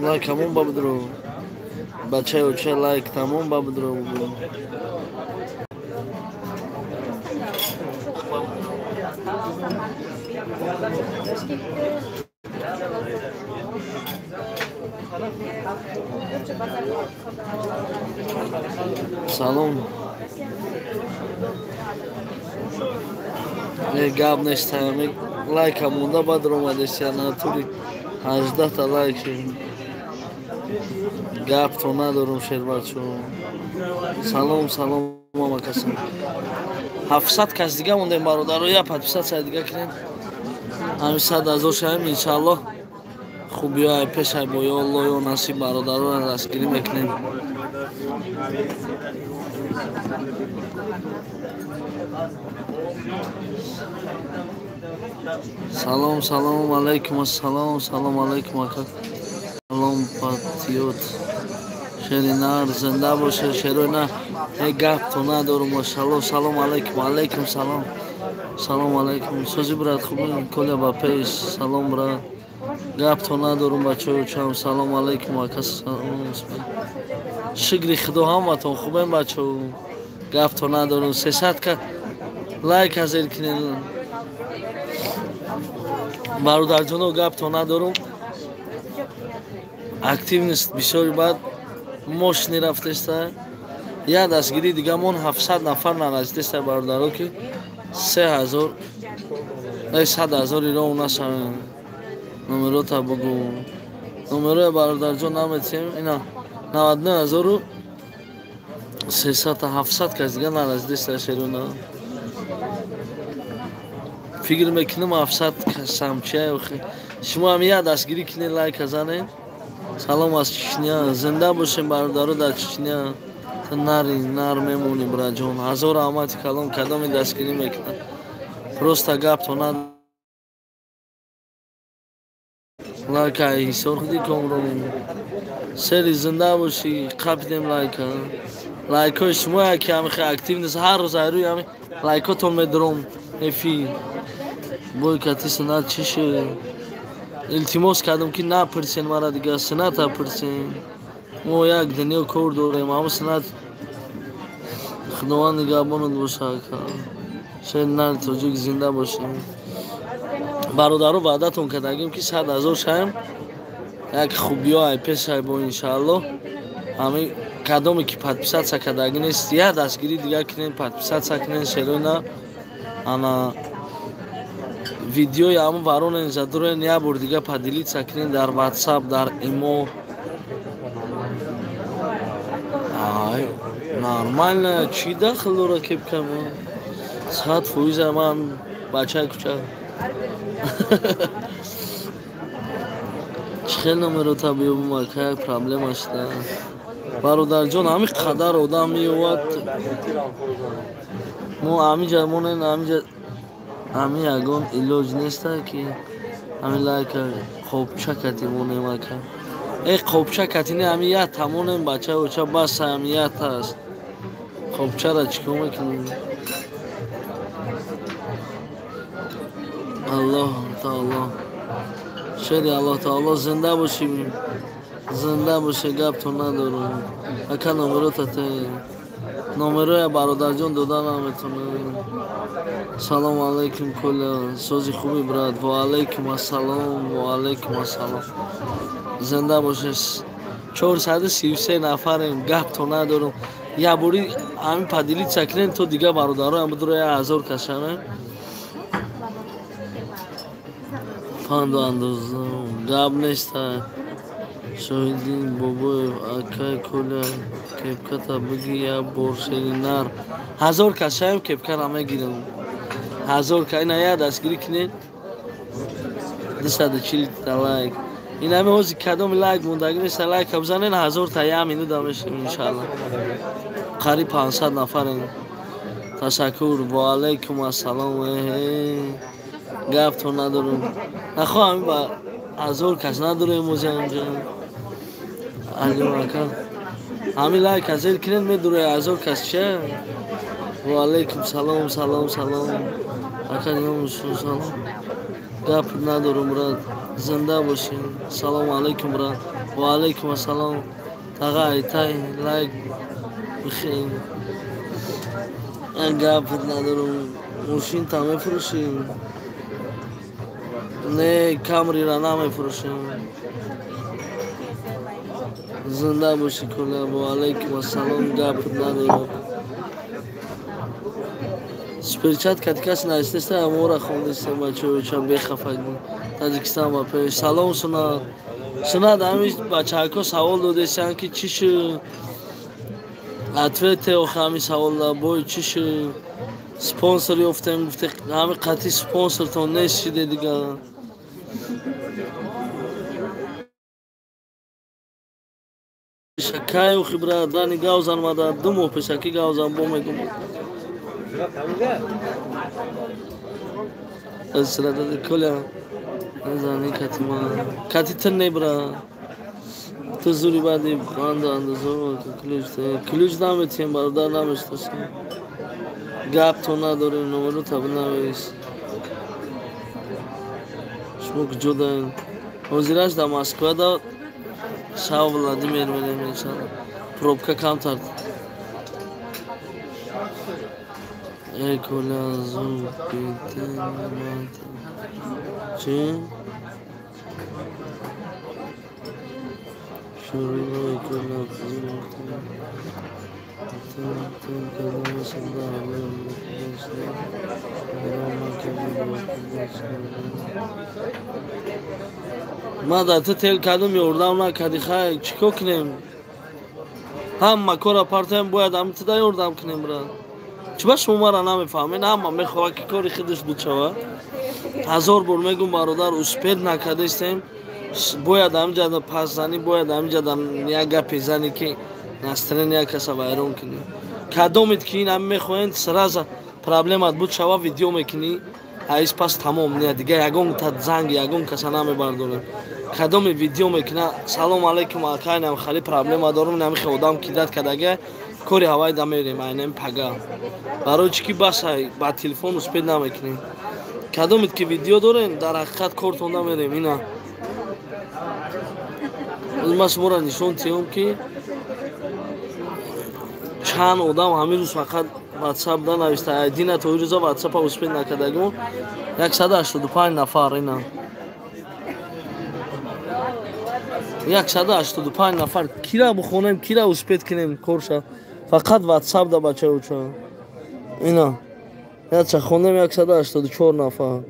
Лайк ҳамон ба бидро. Бачаи оча лайк тамом ба бидро. Салом. Не гап нест, лайк ҳамонда баъд омадест, натури 18 та лайк. Гапто надорум, шербачо. Салом, салом ҳама касам. 700 кас дига мондем, бародаро, я подписаться дига кунем. Ҳамин 100 000 шавем, иншааллоҳ. Хубиё ай пешай бо ё Аллоҳ ё насиб бародароро дастгирӣ мекунем. Салом, салом алайкум, ассалом, салом алайкум, ака. Салом, патриот. Шери нар зинда боше, шерои нар. Э, гапто надорум, машалло. Салом алайкум, алайкум салом. Салом алайкум. Сози, брат, хуб, Коля, ба пеш. Салом, брат. Гапто надорум, бачаҳо, чам. Салом алайкум, ака. Салом. Шукри Худо, ҳаматон хубем, бачаҳо. Гапто надорум. 300 ка лайк азер кунед. Бародарҷоно, гапто надорум. Активность бисёри бад мощный рафтеста. Я дастгирии дигамон 700 нафар нарасидеста, бародаро, ки 3000 100 000 иро нашавем. Номерота бугу. Номероя, бародарҷон, наметиҳем. Ина 99 300, 700 кас дига нарасидеста, шеруна. Фикр мекунам, 700 касам чия. Шумо ҳам я дастгирӣ кунед, лайка занед. Салом аз Чечня. Зинда бошем, бародаро, дар Чечня. Ту нари нар мемонӣ, браҷон. Ҳазор раҳмати калом, кадоми дастгирӣ мекунад. Просто гапто на лайка ҳисор худи комрон. Сери зинда бошӣ, қапидем лайка. Лайкҳои шумо яки ҳами активность ҳар рӯз айрӯи ҳами лайкотон медуром эфир. Бой кати сунат чӣ шуд? Илтимос кардам, ки напурсен мара дига, суната пурсен. Мо як дунё кор дорем, ҳама сунат. Худованд нигаҳбонат боша, ака. Шер нар тоҷик зинда бошем. Бародаро, ваъдатон кардагим, ки 100 000 шавем, як хубиё ай пешай бо, иншааллоҳ. Ҳами кадоме ки подписаться кардагӣ нест, я дастгирӣ дига кунем, подписаться кунем, шероина. Ана видеои ҳамн варонен задурен, як бор дига поделиться кунем дар WhatsApp, дар имо. Ай, нормально, чӣ дахл дора кепка? 100% ман бачаи кӯча. Чӣ хел номерота биёбум, ака, як проблема шуда. Бародарҷон, ҳамин қадар одам меёвад. Мо ҳамиҷа монем, ҳамиҷа ҳамин ягон илоҷ неста, ки ҳамин лайка қобча кати монем, ака. Э, қобча кати не, ҳамин якта монем, бача оча, бас, ҳамин якта аст. Қобчара чӣ кор мекунем? Аллоҳ таоло. Шери Аллоҳ таоло, зинда бошӣ. Зинда боше, гапто надорум. Ака, номерота те. Номероя, бародарҷон, дода наметонам. Салом алайкум, Коля. Сози, хуби, брат. Ва алайкум ассалом, ва алайкум ассалом. Зинда бошед. 433 нафарем, гапто надорум. Як бори ҳамин поделиться кунем, то дига бародароям бидуро, 1000 кашавем. Панду андоза гап неста. Шоҳиддин Бобоев, акай Коля, кепката биги як бор, шери нар. 1000 кас шавем, кепкара мегирем. 1000 ка ина як дастгирӣ кунед. 240 та лайк. Инами ҳози кадоми лайк мондагӣ неста, лайка бизанен, 1000 та як минута мешавем, иншаалло. Қариб 500 нафарем. Ташаккур, ва алайкум ассалом. Гапто надорум. Нахоҳам ба 1000 кас надорем ози ҳамҷа. Алё, ака. Ҳамин лайк азер кунед, медуре 1000 кас ча? Ва алайкум салом, салом, салом. Ака салом. Гап надорум, брат. Зинда бошин. Салому алейкум, брат. Ва алейкум ассалом. Таға айтай лайк бихин. Гап надорум. Мошин та мефурӯшем? Не, Камрира намефурӯшем. Зинда бошӣ, Коля. Ва алейкум ассалом. Гап надорум. Суперчат кати каси навистеста, амора хондестем, бачаҳо, бехафагӣ. Таҷикистон ба пеш. Салом, Сунат. Сунат, ҳамин бачаҳако савол додестанд, ки чӣ шуд? Ответе охи ҳамин саволда бой чӣ шуд? Спонсор ёфтем, гуфте, ҳамин қатъи спонсортон нест шиде дига. Кай охи, брат, дани гавзан мада 2 моҳ пешакӣ гавзан бо мегум. Коля, зани кати ма. Кати ту не, бра. Ту зури баъди анда андозо ключ. Ключ наметиҳем, бародар, намешносем. Гап то надорем, номеро та бинавис. Шумо куҷо даем? Ҳозираш дар Москва да шав Владимир мерем, иншалло. Пробка камтар. Эй, Коля, зуб чӣ? Шуруи Коля ма дар ту тел кардум, ёрдам накардӣ. Хай, чӣ кор кунем? Ҳама кора партоем, бояд ҳами туда ёрдам кунем, брат. Чиба шумо мара намефаҳмед? Ҳама мехоҳад, ки кори худаш бучава. 1000 бор мегум, бародар, успед накардастем. Бояд ҳамиҷада пас занӣ, бояд ҳамиҷада як гапе занӣ, ки настроение як каса вайрон кунӣ. Кадомед ки ин ҳами мехоҳед, сразу проблемат буд шава, видео мекунӣ, аиз пас тамом, не, дига ягон та занг ягон каса намебардорем. Кадоме видео мекуна, салом алейкум, ака, инам хали проблема дорум, инам хе одам кидат кардага, кори ҳавай да мерем, айнем пага. Барои чӣ ки бас ба телефон успед намекунем. Кадомед ки видео дорем, дар ҳақиқат кортон намерем, ина. Ман шуморо нишон тиҳам, ки чанд одам ҳамин рӯз фақат ватсап да нависта. Дина то рӯза ватсапа успед накардагимо 185 нафар, ина. 185 нафар кира бухонем, кира успед кунем корша. Фақат ватсап да, бачауча. Ина. Яча хонем 184 нафар.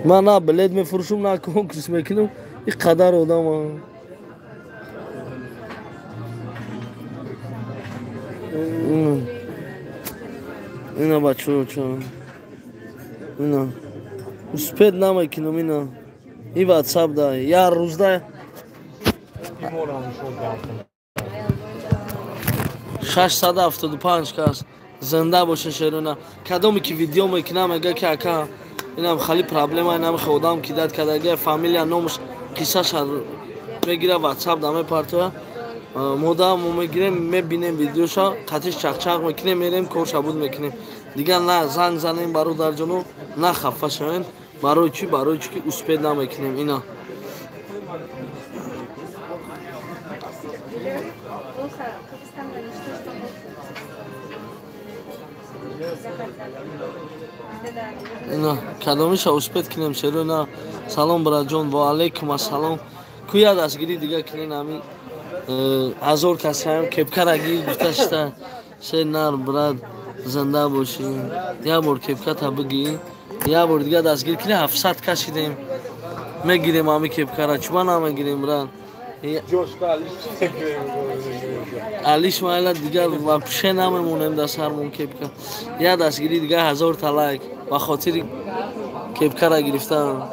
Ман на билет мефурӯшум, на конкурс мекунам. Ин қадар одама. Ина, бачауча. Ина. Успед намекунам, ина. И ватсап да. Я рӯзда 675 кас. Зинда боша, шерона. Кадоме ки видео мекунам, мега ки ака, инам хали проблема, инам хе одам кидат кардага, фамилия, номаш, қиссаша мегира, ватсап да мепартоя. Мода мо мегирем, мебинем видеоша, қатиш чақчақ мекунем, мерем корша буд мекунем. Дигар на занг занем, бародарҷоно, на хафа шавем. Барои чӣ? Барои чӣ ки успед намекунем, ина. Ина, кадомиша успед кунем, шеро, ина. Салом, браҷон, ва алейкум ассалом. Куя дастгирӣ дига кунен, ҳамин 1000 кас ҳам кепкара гир гуфта шита. Шер нар, брат, зинда бошӣ. Як бор кепката бигӣ, як бор дига дастгирӣ кунем, 700 кас шидем. Мегирем ҳамин кепкара, чуба намегирем, брат? Алиш майла дигар вообще намемонем дар сармон кепка. Як дастгирӣ дига, 1000 та лайк ба хотири кепкара гирифтан.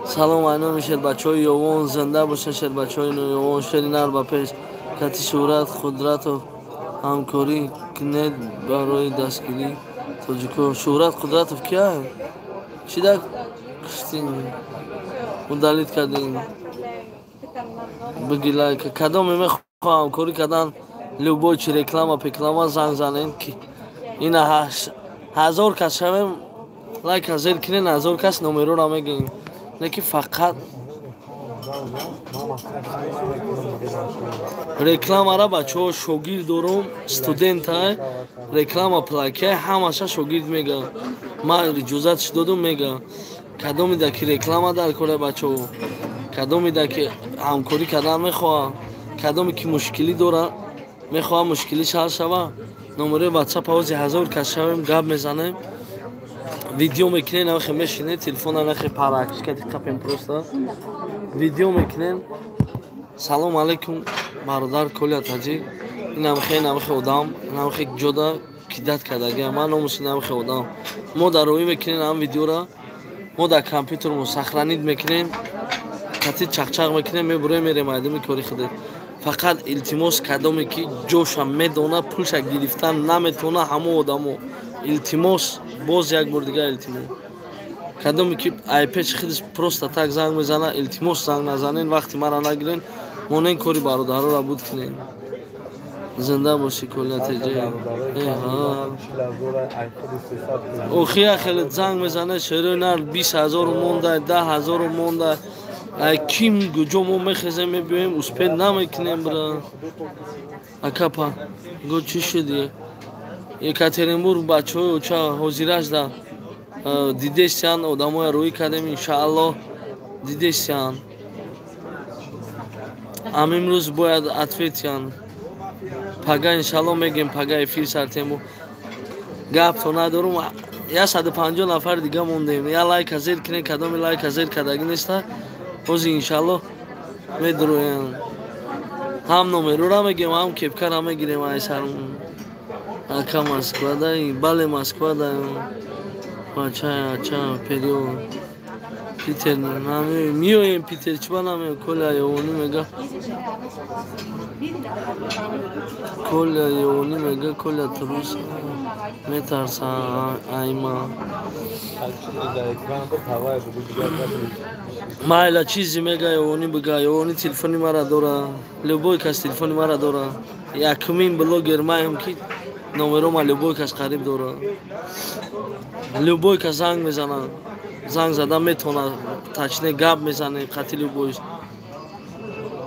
Салом, айноми шербачаҳои Ёвон, зинда бошанд шербачаҳои Ёвон, шери нар ба пеш. Кати Шӯҳрат Қудратов ҳамкорӣ кунед барои дастгирӣ тоҷико. Шӯҳрат Қудратов кия? Чӣ да куштин? Удалить кардем. Биги лайк. Кадоме мехоҳам ҳамкорӣ кардан, любой чи реклама, пеклама, занг занем, ки ина 1000 кас шавем, лайка зер кинен, 1000 кас номерора мегирем. Леки фақат рекламара бачаҳо шогирд дорум, студентай, реклама плакай, ҳамаша шогирд мега. Ман иҷозатш додум, мега. Кадомида ки реклама дар кора бачаҳо, кадомида ки ҳамкорӣ кардан мехоҳа, кадоме ки мушкилӣ дора, мехоҳа мушкилиш ҳал шава, номерои WhatsApp ҳози 1000 кас шавем, гап мезанем, видео мекунем, нахе мешинем, телефона нахе паракшкати қапем, просто видео мекунем. Салом алейкум, бародар Коля Таҷик. Инамхе одам, инамхе ҷода кидат кардагия. Ман номуси инамхе одам. Мо дар роӣ мекунем ҳам видеора, мо дар компютермо сохранить мекунем, кати чақчақ мекунем, мебурем, мерем айдами кори худет. Фақат илтимос, кадоме ки ҷоша медона, пулша гирифтан наметона, ҳамо одамо. Илтимос, боз як бор дигар илтимос. Кадоме ки айпеч худиш просто так занг мезана, илтимос занг назанен, вақти мара нагирен, монен кори бародарора буд кунен. Зинда бошӣ, Коля Теҷе. Охия хеле занг мезане, шерои нар 20 000 монда, 10 000 монда. Ай ким куҷо мо мехезем, мебиёем, успеть намекунем, бра. Акапа, го чӣ шуди? Екатеринбург бачаҳои оча ҳозирашда дидесиян, одамоя рӯӣ кардем, иншааллоҳ дидесиян. Ам имрӯз бояд ответиян. Пага иншааллоҳ мегем, пага эфир сартему. Гапто надорум, 150 нафар дига мондем. Я лайка зер кинен, кадоми лайка зер кардагӣ неста, ҳози иншааллоҳ медуроем. Ҳам номерора мегем, ҳам кепкара мегирем ай сармон. Ака Москва дай, бале Москва дай. Бача, ача, период. Питер наме, миёем Питер, чиба наме, Коля Ёвони мега. Коля Ёвони мега, Коля Трус метарса айма. Майла чизи мега Ёвони бига, Ёвони телефони мара дора. Любой кас телефони мара дора. Якумин блогер маем ки номерома любой кас қариб дора. Любой кас занг мезана. Занг зада метавона, точне гап мезане, қати любой.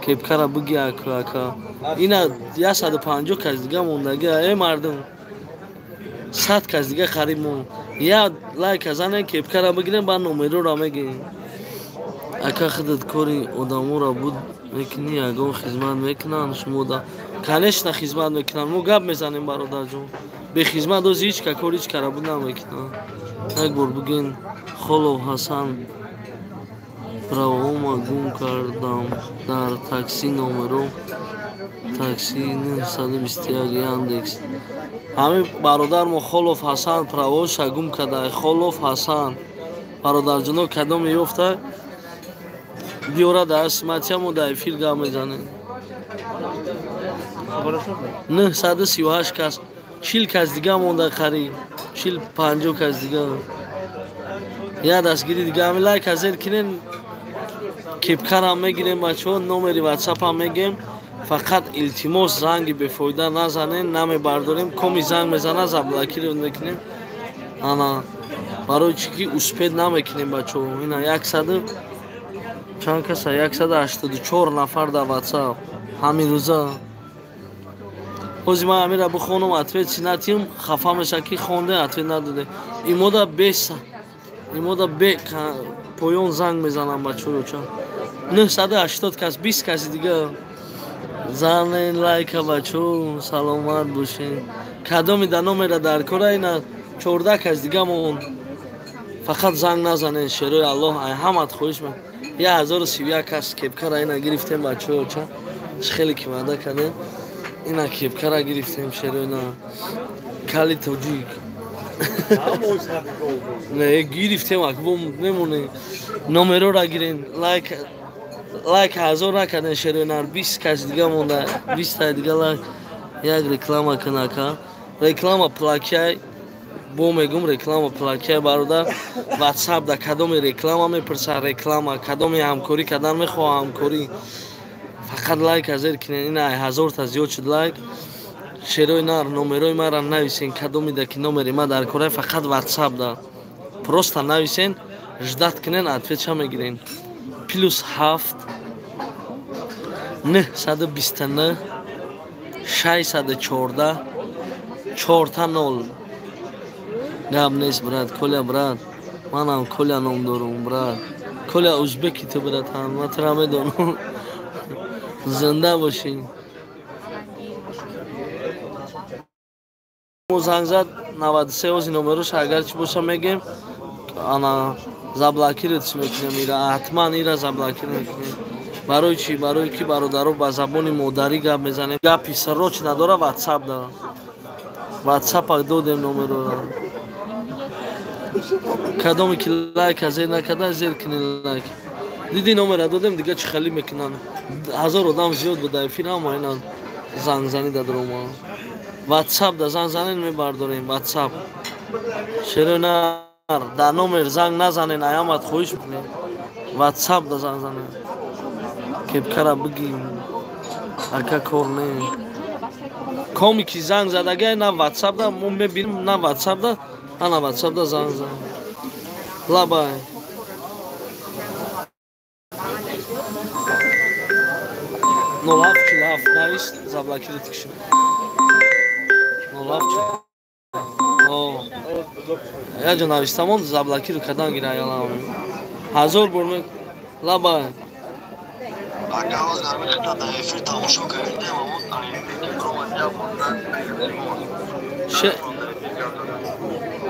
Кепкара биги ака. Ина 150 кас дига мондаги, эй мардум. 100 кас дига қариб мон. Я лайка занем, кепкара бигирем, баъд номерора мегирем. Ака худат кори одаморо буд мекунӣ, ягон хизмат мекунанд шумо да? Конечно хизмат мекунанд, мо гап мезанем бародарҷон. Бе хизмат ози ҳеч ка кор ҳеч кара буд намекунанд. Як бор бигӯен Холов Ҳасан правома гум кардам дар такси, номеро такси 921 Яндекс. Ҳамин бародармо Холов Ҳасан правоша гум карда. Холов Ҳасан бародарҷоно, кадоме ёфта биёра дар сматия, мо дар эфир гап мезанем. 938 кас, 40 кас дига монда қариб, 40-50 кас дига. Я дастгири дига ҳамин лайка зер кинен, кепкарам мегирем бачаҳо, номери ватсапам мегем. Фақат илтимос занги бефоида назанен, намебардорем, коми занг мезана заблокировать мекунем. Ана барои чӣ ки успеть намекунем бачаҳо. Ина 100 чанд каса, 184 нафар дар ватсап ҳамин рӯза. Ҳози ман ҳамира бихонам, ответ чи натиҳам, хафа меша ки хонде, ответ надоде. Имода бес, имода бе поён занг мезанам бачаҳо ча. 980 кас, 20 каси дига. Занен лайка бачаҳо, саломат бошед. Кадоми да номера дар кора, ина 14 кас дига мон. Фақат занг назанен, шерои Аллоҳ, ай ҳамат хоҳиш мекунам. 1031 кас кепкара ина гирифтем бачаҳо ча. Хеле ки ваъда кардем. Ина кепкара гирифтем шерои на. Кали тоҷик. Не, гирифтем, акбо мемонем. Номерора гирем, лайк лайк 1000 накардем шерои нар, 20 кас дига монда, 20 та дига лайк. Як реклама кун ака. Реклама плакай, бо мегум реклама плакай бародар. WhatsApp да кадоми реклама мепурса, реклама, кадоми ҳамкорӣ кардан мехоҳа ҳамкорӣ. Фақат лайк зер кинен, ина 1000 та зиёд шуд лайк. Шерои нар номерои мара нависен, кадомида ки номери ма дар кораи фақат WhatsApp да. Просто нависен, ждать кунен, ответша мегирен. +7 929 614 4 0. Гап нест, брат, Коля, брат. Манам Коля ном дорум, брат. Коля узбеки ту, братан, ман тура медонам. Зинда бошӣ. Занг зад 93 ози номерош агарчи боша мегем, ана заблокировать мекунем ира, ҳатман ира заблокир мекунем. Барои чӣ? Барои ки бародаро ба забони модарӣ гап мезанем. Гапи сроч надора WhatsApp да. WhatsApp додем номерора. Кадоме ки лайка зер накарда, зер кунед лайк. Диди номера додем, дига чӣ хелӣ мекунанд. 1000 одам зиёд буда эфир, ҳама ина зангзанӣ дадрома. WhatsApp да занг занен мебардорем, WhatsApp. Шерои нар, дар номер занг назанен, аямат хоҳиш мекунем. WhatsApp да занг занен. Кепкара бигим. Ака кор не. Коми ки занг задагай на WhatsApp да, мо мебинем на WhatsApp да, ана WhatsApp да занг зан. Лабай. 0747 навис, заблокировать киши. 07. Яҷо навистамон заблокир кардан гира ялам. 1000 бор ме лабай. Ака ҳозир ҳамин хита дар эфир тамошо кардем, аммо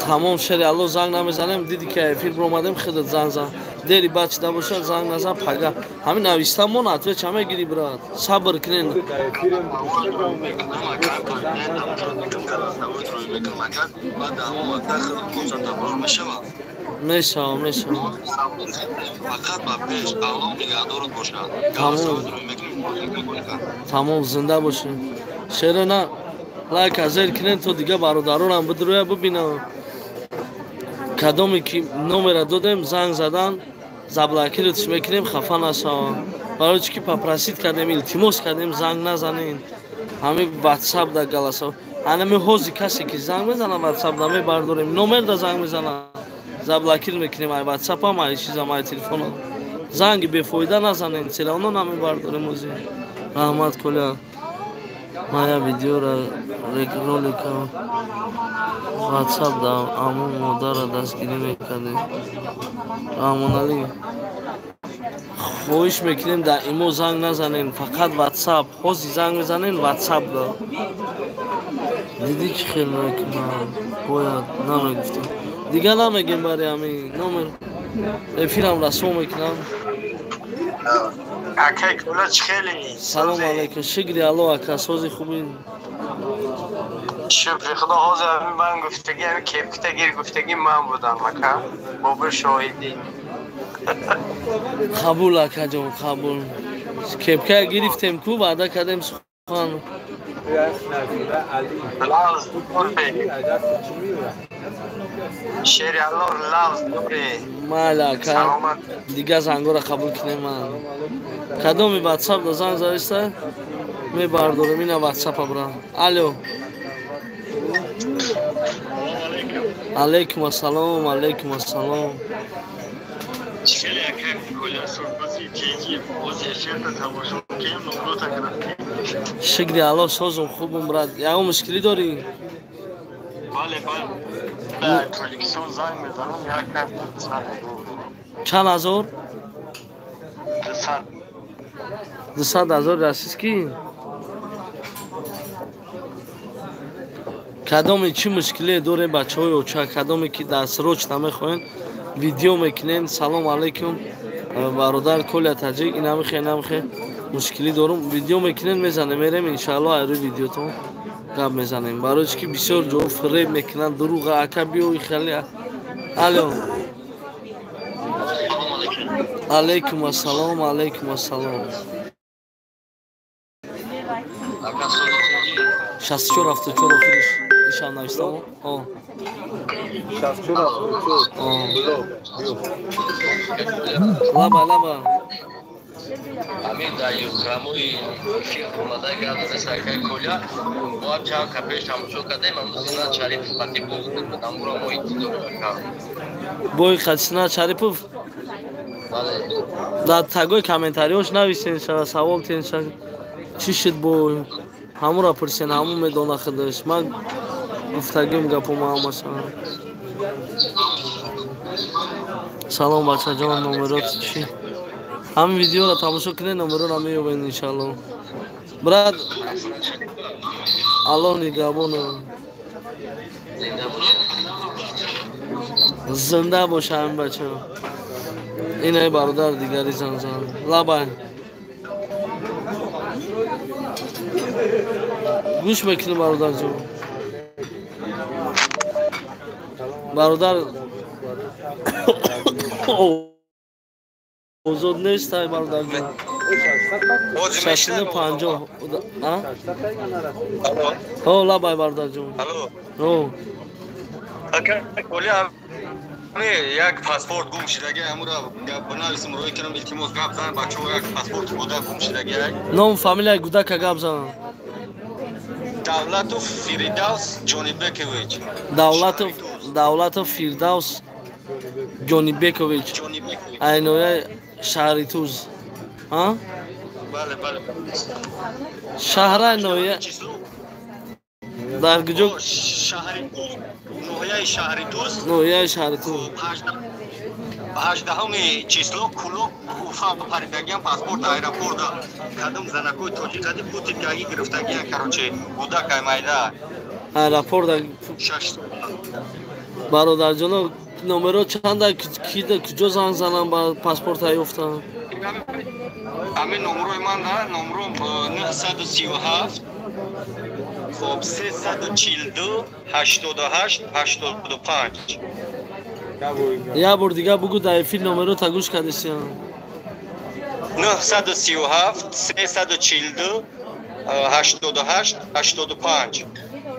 Тамом шери алло занг намезанем, диди ки эфир биромадем, худат занг зан. Дери баъд чида бошад занг назан, пага. Ҳамин навистамон ответ мегири, брат. Сабр кунен. Мешава, мешава. Тамом, зинда бошед. Шеро на лайка зер кунен то дига бародаронам бидроя бибинам. Кадоме ки номера додем, занг задан, заблокировать мекунем, хафа нашаванд. Барои чӣ ки попросить кардем, илтимос кардем, занг назанен. Ҳамин WhatsApp да голосов. Ҳанами ҳози касе ки занг мезана WhatsApp да мебардорем, номер да занг мезана. Заблокир мекунем ай WhatsApp-ам, ай чизам, ай телефонам. Занги бефоида назанен, всё равно намебардорем ози. Раҳмат, Коля. Моя видеора ролика WhatsApp да аму модара дастгирӣ мекардем. Раҳмоналӣ, хоҳиш мекунем дар имо занг назанем, фақат WhatsApp. Ҳози занг мезанем WhatsApp да. Дидӣ чӣ хел мекунам? Бояд намегуфтем. Дига намегем барои ҳамин номер. Эфирам расо мекунам. Акай Коля чӣ хеле? Салом алейкум. Шукри Алло, ака, сози хубӣ. Шукри Худо, ҳозир ҳамин ман гуфтагӣ, ҳамин кепкита гир гуфтагӣ ман будам, ака. Бобир шоҳидӣ. Қабул, акаҷон, қабул. Кепка гирифтем ку, ваъда кардем сухан. Лавз дорӣ. Шери Аллоҳ лавз дорӣ. Майли, ака. Саломат. Дига зангора қабул кунем ман. Кадоми WhatsApp да занг заиста? Мебардорем ина WhatsApp-а бра. Алло. Алейкум ассалом, алейкум ассалом. Хеле ака Коля суҳбати чизи боз эфирда тамошо кунем, номрота гирифтем. Шукри Алло, созум хубум, брат. Ягон мушкилӣ дорӣ? Бале, бале. Дар Тоҷикистон занг мезанам, як кас 200. Чанд ҳазор? 200. 200 ҳазор российский? Кадоме чӣ мушкиле дорем, бачаҳои оча, кадоме ки дар сроч намехоҳем, видео мекунем. Салом алейкум, бародар Коля Таҷик, инамихе, инамихе мушкилӣ дорум. Видео мекунем, мезанем, мерем, иншаалло, айрӯи видеотон гап мезанем. Барои чӣ ки бисёр ҷо фиреб мекунанд, дурӯға, ака биё хеле. Алло. Алейкум ассалом, алейкум ассалом. 64 74 охириш ишам навистам. О. 64 74. Лаба, лаба. Ҳамин дар юхрамои эфир омада гап задаст акай Коля. Мо чанд ка пеш тамошо кардем, ҳамун Синат Шарипов қати боз буд, ҳамуро мо интизор ака. Бой қати Синат Шарипов? Бале. Дар тагои комментариёш нависен, савол тен, чӣ шуд бой? Ҳамура пурсен, ҳамун медона худаш. Ман гуфтагим гапома ҳамаша. Салом бачаҷон, номерот чӣ? Ҳамин видеоро тамошо кунед, номерора меёбед иншалло. Брат, Аллоҳ нигаҳбон. Зинда боша ҳамин бача. Инай бародар дигари занзан. Лабай. Гӯш мекунӣ бародарҷон? Бародар озод нест ай бародарҷон. 650. А? Ҳо, лабай бародарҷон. Ҳо. Ака Коля, як паспорт гум шудаги, ҳамура гап бинависим, рӯй кунам, илтимос гап зан, бачаҳо, як паспорт гуда гум шудаги. Ном, фамилияи гудака гап зан. Давлатов Фирдавс Ҷонибекович. Давлатов Фирдавс Ҷонибекович. Айнояи шаҳри Туз. А? Бале, бале. Шаҳра ноҳия дар куҷо? Ноҳияи шаҳри Туз. Ноҳияи шаҳри Туз. 18 число Кулоб Уфа паридагиам паспорт аэропорта. Кадом занакои тоҷикади путингаги гирифтагиан, короче, гудакай майда. Аэропорта. Бародарҷоно, номеро чанда, куҷо занг занам ба паспорта ёфтам? Ҳамин номерои ман, номером 937 хоб 342 88 85. Як бор дига бугӯ, дар эфир номерота гӯш кардисиям. 937 342 88 85.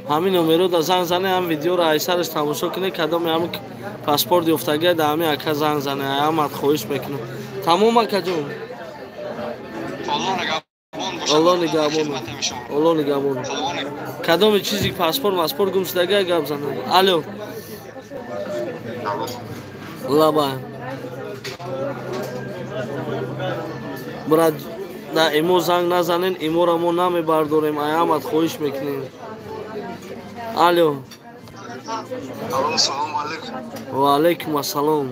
Ҳамин номеро да занг зане, ҳам видеоро айсараш тамошо кунед, кадоме ҳамин паспорт ёфтагия да ҳамин ака занг зане, ҳамат хоҳиш мекунам. Тамом акаҷон. Аллоҳ нигаҳбон. Аллоҳ нигаҳбон. Кадоме чизи паспорт маспорт гум шудагия гап зане. Алло. Лаба. Брат, да имо занг назанен, имора мо намебардорем, ай ҳамат хоҳиш мекунем. Алло. Алло, салом алейкум. Ва алейкум ассалом.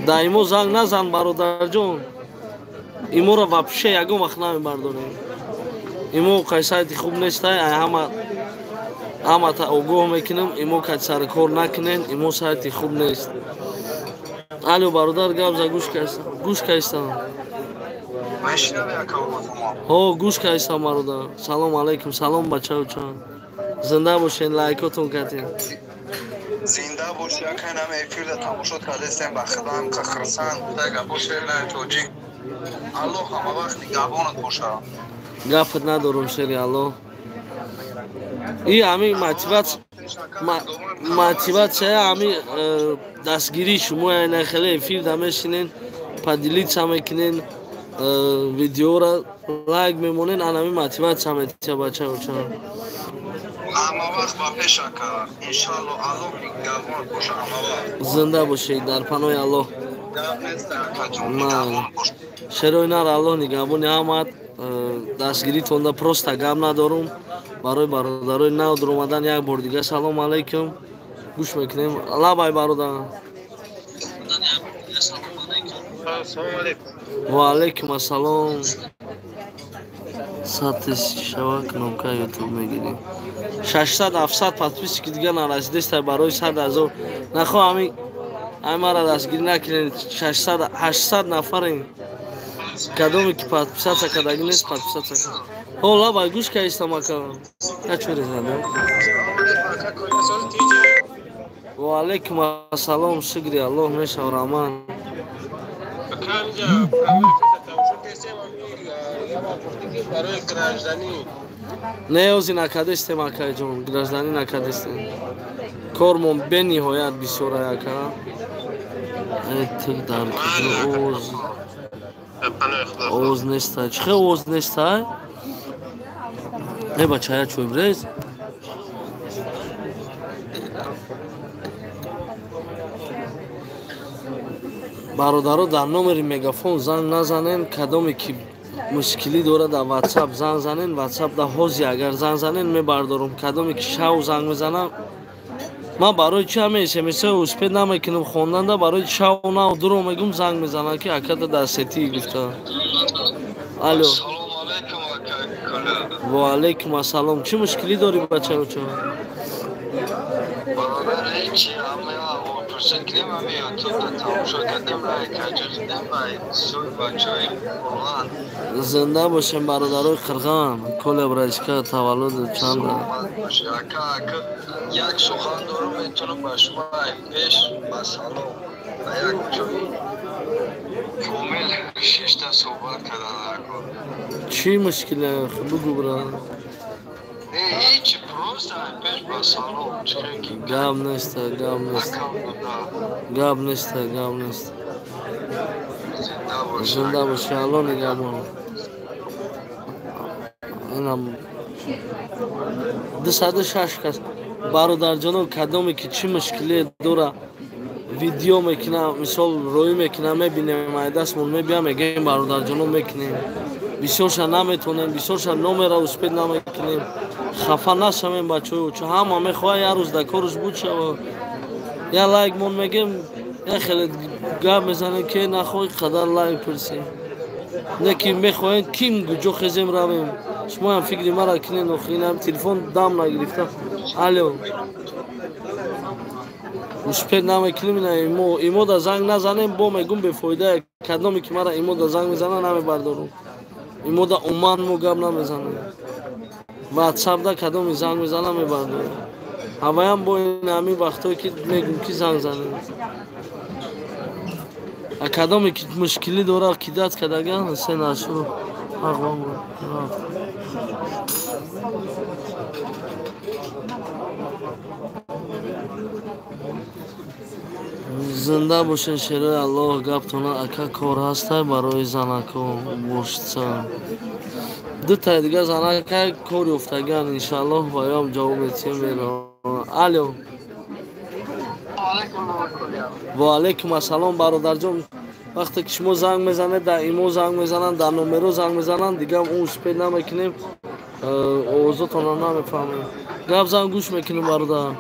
Да имо занг назан, бародарҷон. Имора вообще ягон вақт намебардорем. Имо қай сайти хуб нестай, ай ҳама ҳамата огоҳ мекунам, имо кай сари кор накунен, имо сайти хуб нест. Алло, бародар, гап за, гӯш кайстам. Гӯш кайстам. Ҳо, гӯш кайстам, бародар. Салом алейкум, салом бачаочон. Зинда бошен, лайкотон кардем. Зинда боши, акай, нам эфирда тамошо кардестем, ба худам хурсанд буда, гапо шери тоҷик. Аллоҳ ҳама вақт нигаҳбонат боша. Гапат надорум, шери Аллоҳ. И ҳамин мотиватсия, ҳамин дастгирии шумо, яъне хеле эфирда мешинен, поделиться мекунен, видеора лайк мемонен, ан ҳамин мотиватсия метия бачаочон. Ҳама вақт ба пеш, ака. Иншаллоҳ, Аллоҳ нигаҳбонат боша ҳама вақт. Зинда бошед, дар паноҳи Аллоҳ. Шерои нар, Аллоҳ нигаҳбони ҳамат. Дастгиритонда просто гап надорум. Барои бародарои нав дуромадан як бор дига салом алейкум. Гӯш мекунем. Лабай, бародар. Ва алейкум ассалом. 100 тысяч шава кнопка ютуб мегирем. 600 700 подписчики дига нарасидеста барои 100 ҳазор. Нахо ҳамин ай мара дастгирӣ накунед, 600 800 нафарем. Кадоме ки подписаться кардаги нест, подписаться кун. Ҳо, лабай, гӯш кайстам, ака. Качуре зада. Ва алейкум ассалом, шукри Аллоҳ мешав, Раман. Не, ози накардестем, акайҷон, гражданӣ накардестем. Кормон бениҳоят бисёр, ака. Тик дар куҷо овоз? Овоз нестай. Чӣ хел овоз нестай? Э бача, я чой брез. Бародаро, дар номери мегафон занг назанен, кадоме ки мушкилӣ дорад дар WhatsApp занг занен, WhatsApp да ҳози агар занг занен мебардорум, кадоме ки шав занг мезанам. Ман барои чи ҳама смс-ҳо успед намекунам хонданда, барои шав нав дуро мегум занг мезанам ки акада дар сети гуфта. Алло. Салом алейкум ака Коля. Ва алейкум ассалом. Чӣ мушкилӣ дорӣ бачаочо? Бародар, ҳечи, ҳама пурсид кунем, ҳама ютубда тамошо кардем, лайк ҷиқидем, суи бачаҳои Қурғон. Зинда бошем бародарои Қирғон. Коля брачка таваллуд чанд? Саломат бошед ака, ака як сухан дорам, метавонам ба шумо пеш ба салом ба як ҷои комил шишта суҳбат кардан ака. Чӣ мушкиле? Бугу бра. Не, ҳеҷ, просто пеш ба салом. Гап неста, гап неста. Гап неста, гап неста. Зинда бошӣ, Алло нигаҳбон. Инам 206 кас. Бародарҷоно, кадоме ки чӣ мушкиле дора, видео мекунам, мисол роӣ мекунам, мебинем, ай дастмон мебиям, мегӯем бародарҷоно мекунем. Бисёрша наметонем, бисёрша номера успед намекунем. Хафа нашавем бачаҳо, чун ҳама мехоҳад як рӯз дар кораш буд шава. Я лайк мон мегем, я хеле гап мезанем ки нахоҳӣ қадар лайк пурсӣ. Не ки мехоҳем ким куҷо хезем равем. Шумоям фикри мара кунед, охиринам телефон дам нагирифта. Алло. Успед намекунем, ина имо да занг назанем, бо мегум бефоида. Кадоме ки мара имо да занг мезана намебардорум. Имо да уман мо гап намезанем. WhatsApp да кадоме занг мезана мебардорум. Ҳаваям бо ин ҳамин вақтое ки мегум ки занг занем. А кадоме ки мушкилӣ дора кидат кардаган се нашур ҳақвон рафт. Зинда бошен шерои Аллоҳ, гаптона ака кор ҳастай барои занако бошца. Дутаи дига занака кор ёфтаган иншааллоҳ ва ём ҷавоб метиҳем меро. Алло. Ва алейкум ассалом бародарҷон. Вақте ки шумо занг мезанед, дар имо занг мезананд, дар номеро занг мезананд, дига он успед намекунем, овозотонро намефаҳмем. Гап зан гӯш мекунем бародар.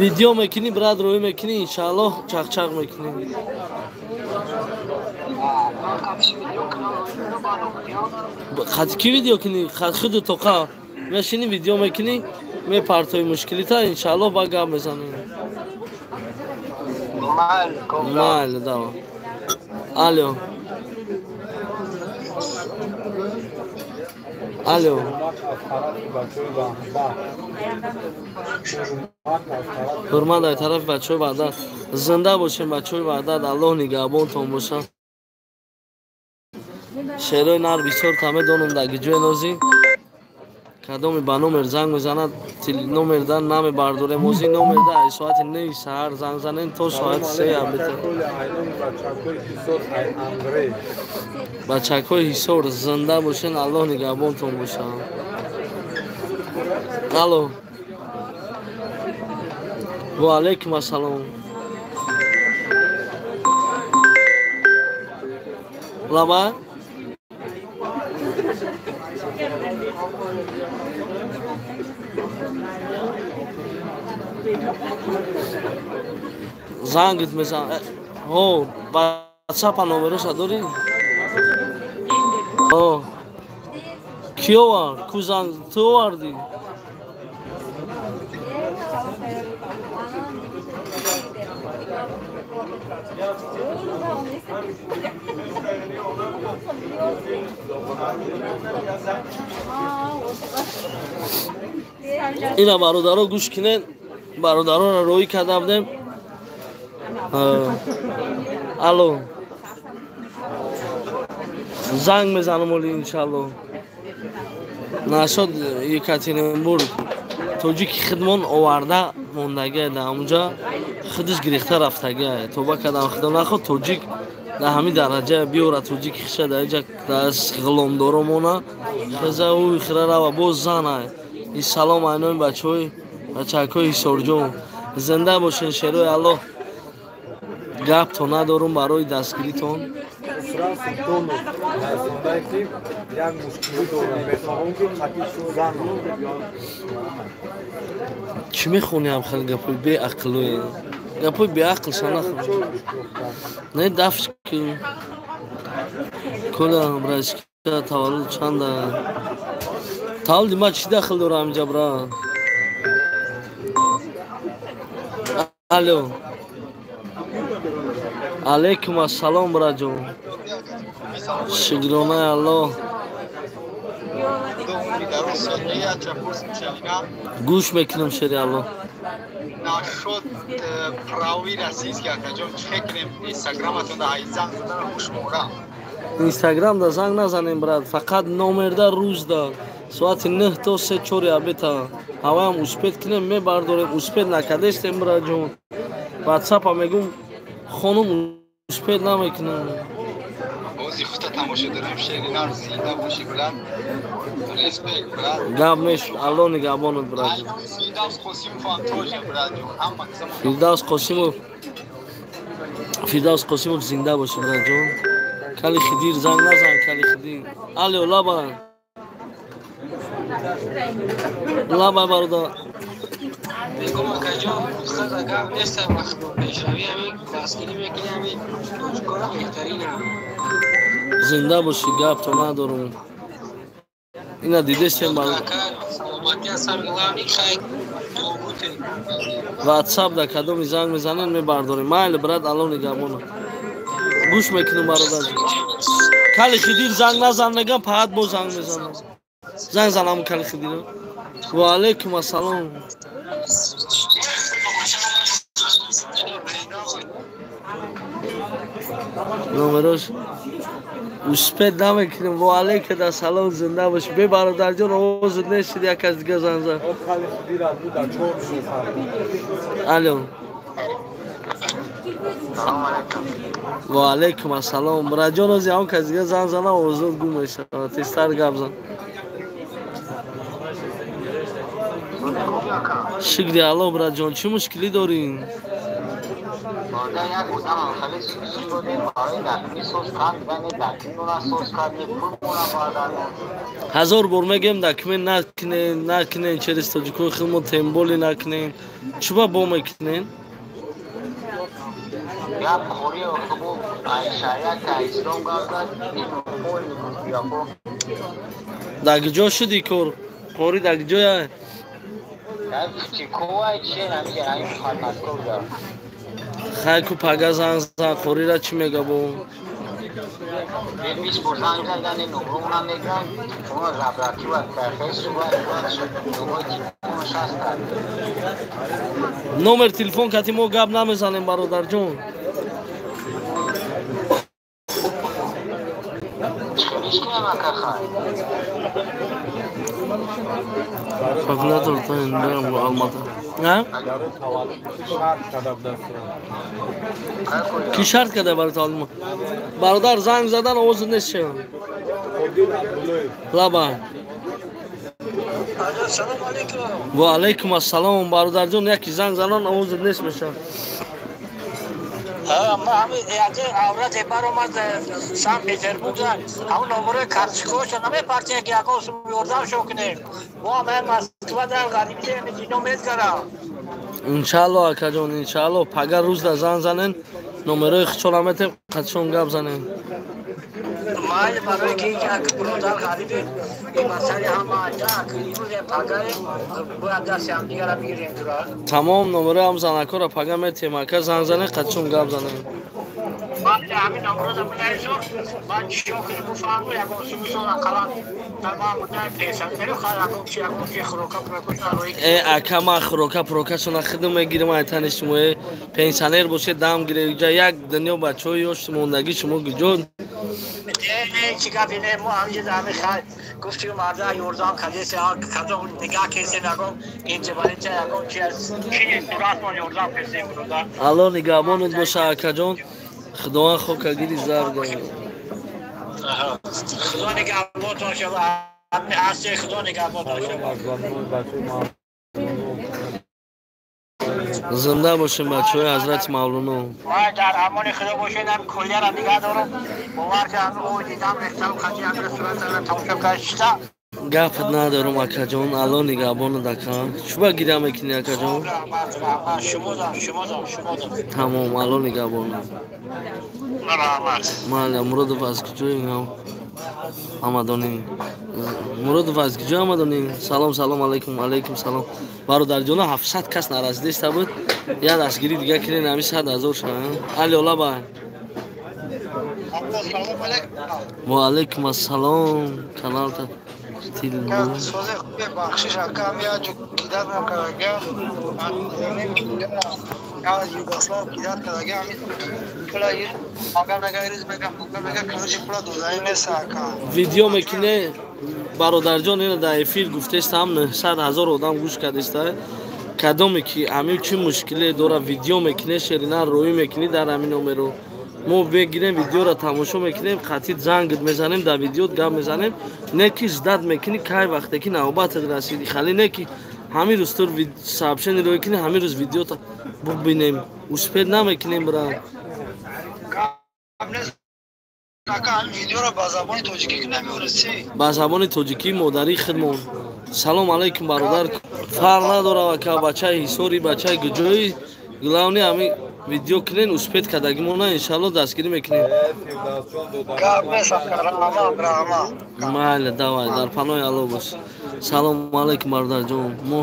Видео мекунӣ, брат, рӯй мекунӣ, иншааллоҳ чақчақ мекунӣ. Хати ки видео кунӣ? Худу тоқа мешинӣ, видео мекунӣ, мепартои мушкилита, иншааллоҳ ба гап мезанем. Майли, давай. Алло. Алло. Ҳурмат ай тарафи бачаҳои Ваҳдат. Зинда бошем бачаҳои Ваҳдат, Аллоҳ нигаҳбонтон бошад. Шерои нар бисёр та медонам дар гиҷои нозӣ. Кадоме ба номер занг мезанад, номерда намебардорем. Ҳозир номерда ай соати 9 саҳар занг занем то соати 3 абита. Бачакҳои Ҳисор зинда бошен, Аллоҳ нигаҳбонтон бошад. Алло. Ва алейкум ассалом. Лаба? Зангит мезан. Ҳо, WhatsApp номероша дорӣ? Ҳо. Кӣ овард? Ку занг ту овардӣ? Ина бародаро гӯш кунед, бародаронро роҳӣ карда будем. Алло. Занг мезанам оли иншалло. Нашод Екатеринбург тоҷики хидмон оварда мондагия дар ҳамунҷа худаш гирифта рафтагия. Тоба кардам худо наход тоҷик дар ҳамин дараҷа биёра тоҷики хиша дар иҷа дар ғуломдоро мона хеза ӯ хира рава боз зана. И салом айнои бачаҳои бачакҳои Ҳисорҷон. Зинда бошен шерои Аллоҳ. Гапто надорум барои дастгиритон. Чӣ мехонӣ ам хеле гапои беақлое? Гапои беақл ша нахон. Не дафш ки Коля брачка таваллуд чанда? Таваллуди ма чӣ дахл дора ҳаминҷа бра? Алло. Алейкум ассалом браҷон. Шукронаи Аллоҳ. Гӯш мекунам шери Аллоҳ. Нашуд правӣ российский акаҷон чӣ кунем? Инстаграматон ай занг задан хушмора. Инстаграм да занг назанем брат, фақат номерда рӯзда соати 9 то 3-4 обета. Ҳаваям успет кунем мебардорем, успет накардестем браҷон. Ватсапа мегум хонум успет намекунам. Бози хута тамошо дорем шери нар зинда бошӣ брат. Респект брат. Гап неш, Аллоҳ нигаҳбонат брат. Фирдавс Қосимов ҳам тоже брат ҷон. Ҳама Фирдавс Қосимов. Фирдавс Қосимов зинда бошӣ брат ҷон. Кали Хидир занг назан кали Хидир. Алло лаба. Лаба бародар. Мегум акаҷон, хаза гап нест, вақт пешравӣ ҳамин дастгирӣ мекунӣ ҳамин тоҷикора беҳтаринам. Зинда бошӣ, гапто надорум. Ина дидестем бар. Ватсап да кадоми занг мезанен мебардорем. Майли брат, Аллоҳ нигаҳбонат. Гӯш мекунем бародар. Кали Хидир занг назан мегам, паҳат боз занг мезанам. Занг занам кали Хидир. Ва алейкум ассалом. Номерош успет намекунем. Ва алейкум ассалом, зинда бош. Бе бародарҷон, овозат нешид, як кас дига занг зад. Алло. Ва алейкум ассалом. Браҷон, ози ҳамон кас дига занг зана, овозат гум мешавад. Тезтар гап зан. Шукри Аллоҳ браҷон, чӣ мушкилӣ дорӣ? Ҳазор бор мегем документ накунен, накунен, через тоҷикои худмо темболи накунен. Чӣ ба бо мекунен? Дар куҷо шуди кор? Қори дар куҷоя? Хай ку пага занг зан, қорира чӣ мега бо? Номер телефон кати мо гап намезанем бародарҷон. Калькулятор та Алматы. А? Ки шарт карда барои таваллуд? Бародар занг задан овозат нест шавам. Лаба. Ва алейкум ассалом бародарҷон, яки занг занан овозат нест мешавад. Ма ҳамин яке аврат баромад Санкт-Петербург, ҳамон номерои карточкаҳоша намепартем ки ягон сум ёрдам шо кунем. Мо ҳам Москва дар ғарибӣ дино мезгарам. Иншааллоҳ акаҷон, иншааллоҳ пага рӯзда занг занен, номерои хичона метем, қатишон гап занем. Майли барои ки як бародар ғарибе ин масъали ҳама як имрӯз пагаре бояд дасти ҳамдигарро бигирем тура. Тамом номерои ҳам занакҳоро пага метем, ака занг занен, қатишон гап занем. Майли ҳамин номероро бинависо, баъд чиё кунем буфаҳму ягон сумсон ақаллан Ака ман хӯрока пурокашона хидм мегирам, айтани шумо пенсионер бошед дам гире, як дунё бачаҳои ёш мондагӣ шумо куҷо? Не, чӣ гапи не, мо ҳаминҷо ҳамин хай гуфтем марда ёрдам кардеси, кадом нигаҳ кесем, ягон инҷабаринча, ягон чи аз чи суратмон ёрдам кесем, бародар. Алло нигаҳбонат боша, акаҷон. Худованд хока гири зар. Худо нигаҳбонтон шава. Ҳасти Худо нигаҳбонтон шава. Зинда бошем, бачаҳои ҳазрати Мавлоно. Вай, дар амони Худо бошед, ҳам куллияро нигаҳ дорам. Бовар кардам, о дидам, рехтам, хати ҳамин суратро тамошо кардам. Гапат надорам, акаҷон. Алло нигаҳбонат, ака. Чӯба гиря мекунӣ, акаҷон? Шумодам, шумодам, шумодам. Тамом, алло нигаҳбонат. Раҳмат. Майла, Муродов аз куҷои ҳамадонӣ? Муродов аз куҷо ҳамадонӣ? Салом, салом алейкум, алейкум салом. Бародарҷоно, 700 кас нарасидиста буд. Я дастгирӣ дига кунед, ҳами 100 ҳазор шава. Алё, лаба. Ва алейкум ассалом. Каналта созе хубе, бахшиш ака, ҳами як ҷо кидат накардага, Югослав кидат кардага, ҳами пула ага мега, ирӯз мега, фуга мега, короче, пула додаи нест, ака. Видео мекине, бародарҷон, ина дар эфир гуфтестам, 900 ҳазор одам гӯш кардеста. Кадоме ки ҳамин чӣ мушкиле дора, видео мекине, шерина роӣ мекунӣ дар ҳамин номеро. Мо мегирем, видеоро тамошо мекунем, қатъи зангит мезанем, дар видеот гап мезанем. Не ки ждать мекунӣ, кай вақте ки навбатат расиди, хали не ки ҳамин рӯз тур сообщение роӣ кунӣ, ҳамин рӯз видеота бубинем. Успеть намекунем, брат. Видеоро ба забони тоҷикӣ намеорасӣ? Ба забони тоҷикӣ модарии худмон. Салом алейкум, бародар. Фарқ надора, ака, бачаи Ҳисори, бачаи гуҷои. Главное ҳамин видео кунен, успеть кардагимона иншалло дастгирӣ мекунем. Гап нест, ака, раҳмат, раҳмат. Майли, давай, дар паноҳи Алло бош. Салом алейкум, бародарҷон. Мо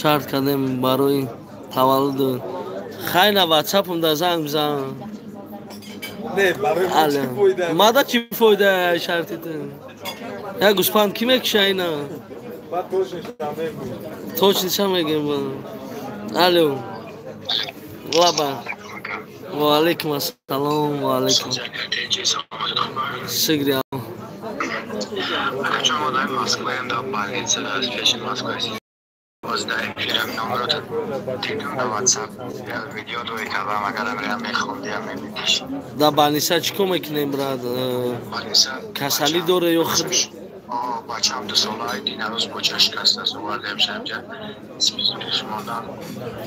шарт кардем барои таваллуд. Хайна ватсапам да занг бизан. Не, барои мо чӣ фоида? Мада чӣ фоида шартитон? Як гӯспанд кӣ мекиша ина? Баъд точнеша мегӯем. Точнеша мегӯем. Алло. Лаба. Ва алейкум ассалом, ва алейкум. Шукри Алло. Акаҷон, мо дар Москваем, дар больница, аз пеши Москва. Боз дар эфирам номерото дидум дар WhatsApp, як видео рӯй кардам, агарам реам мехондиам, мебиниш. Дар больница чӣ кор мекунем, брат? Больница касалӣ доре ё худ? Бачаам 2 сола, дина рӯз бо шикаст аст, овардем шамҷа, спизмиш мондан.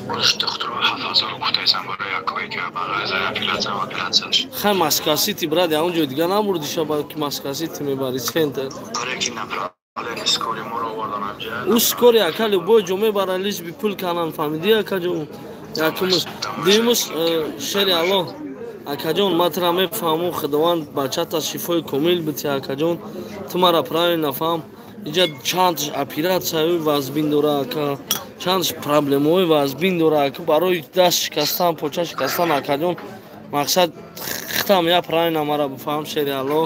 Бош духтуро 7000 гуфтаисам барои як койка, ба ғайр аз оператсия ва оператсияш. Хай, Москва Сити, брат, ягон ҷои дига набурдиша, балки Москва Сити мебари центр. Оре, ки направление скорый моро овардан амҷа. Ӯ скорый, ака, любой ҷо мебара, лишь бы пул канан, фаҳмидӣ, акаҷон? Якумус, дуюмус, шери Алло, акаҷон, ман тура мефаҳмам, Худованд бачата шифои комил бити, акаҷон. Ту мара правильно фаҳм. Инҷа чанд оператсияҳои вазбин дора, ака, чанд проблемаҳои вазбин дора, ака, барои даст шикастан, поча шикастан, акаҷон. Мақсад хитам я правильно мара бифаҳм, шери Алло.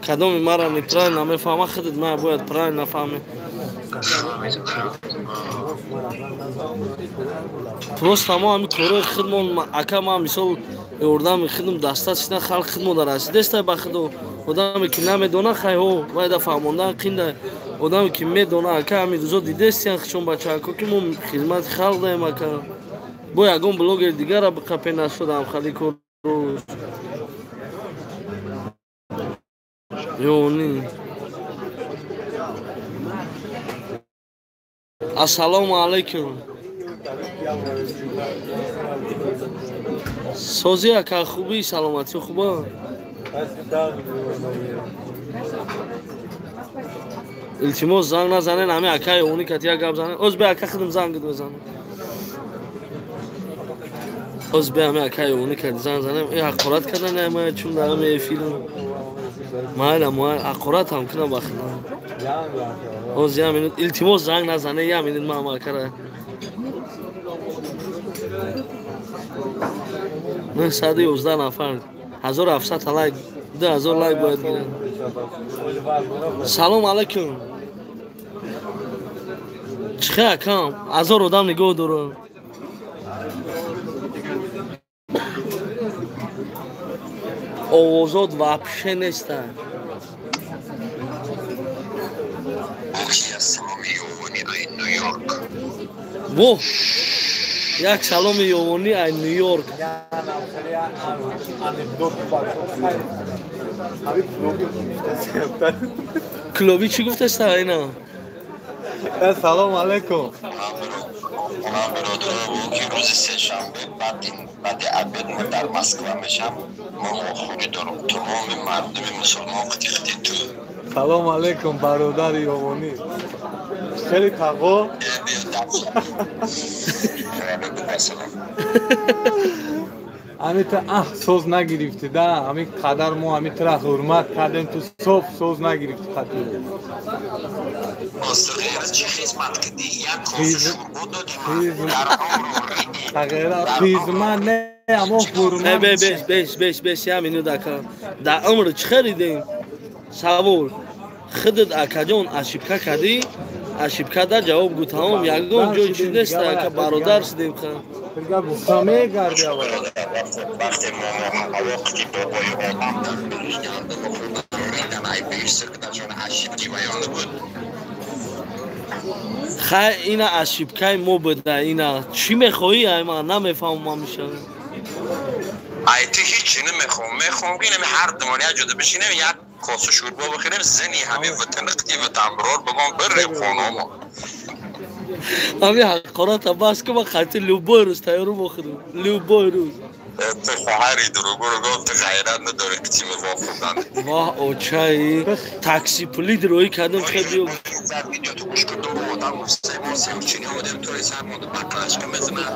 Кадоми мара неправильно мефаҳма, худат мая бояд правильно фаҳмӣ. Просто мо ҳами корои худмон, ака, ман мисол ёрдами худм даста чида халқ худмо дар расидестай ба худо. Одаме ки намедона, хайҳо, вайда фаҳмондан қинда. Одаме ки медона, ака, ҳамин рӯзо дидестиян хичон бачаако, ки мо хизмати халқ даем, ака. Бо ягон блогер дигара биқапе нашудам хали корро. Ё ни. Ассалому алайкум. Созӣ, ака, хубӣ, саломатӣ хуба? Илтимос, занг назанен, ҳами акаи они кати як гап занен. Оз бе, ака, худам занг мезанам. Оз бе, ҳами акаи они кати занг занем. Э, ҳақорат кардан ама чун дар ҳами эфирам. Майла, майла, ҳақорат ҳам кунам ба худам. Оз як минут, илтимос, занг назане, як минут ман акара. 911 нафар, 1700 лайк, 2000 лайк бояд гиранд. Салом алайкум. Чӣ хел, акам? 1000 одам нигоҳ дорад. Овозот вообще неста. Саломи ёвонӣ ай Нью-Йорк. Во! Як саломи ёвонӣ ай Нью-Йорк. Клоби чӣ гуфтаста ина? Салом алейкум. Ман бародаро ки рӯзи сешанбе баъди обед мо дар Москва мешам, мо вохӯрӣ дорам. Тамоми мардуми мусулмон қити-қити ту. Салом алейкум бародари ёвонӣ. Хеле тағо. Ами ту соз нагирифтӣ да, ами қадар мо ами тура ҳурмат кардем, ту соф соз нагирифтӣ қатӣ. Хизмат не, амо ҳурмат. Беш беш беш беш я минут ака. Да умр чӣ харидем? Савол. Худат акаҷон ошибка кардӣ? Ошибка да ҷавоб гӯ тамом, ягон ҷой чиз нест ака, бародар шудем ха. Вақте мо ҳавоқти бобои одам дар беҳишт хӯрдан ай беҳишт кардашон ошибки баён буд. Хай ина ошибкаи мо буда, ина чӣ мехоҳӣ ай ман намефаҳмам ҳамеша. Ай ту ҳеҷ намехоҳам, мехоҳам ки инами ҳар думон як ҷода бишинем, як коса шӯрбо бихӯрем, зани ҳамин ватани қити ватанбарор бигом бирем хонамо. Ҳамин ҳақората бас ку, ман қати любой рӯз тайёру бохӯрам, любой рӯз. Ту хоҳари дурӯғро гуфт, ту ғайрат надорӣ қити вохӯрдан. Воҳ очаи, такси пули дурӯӣ кардем, хел биё. Видео ту гӯш кун, дурӯғ одам гуфт, се бор се чини омадем, тури сар монда баклашка мезанад.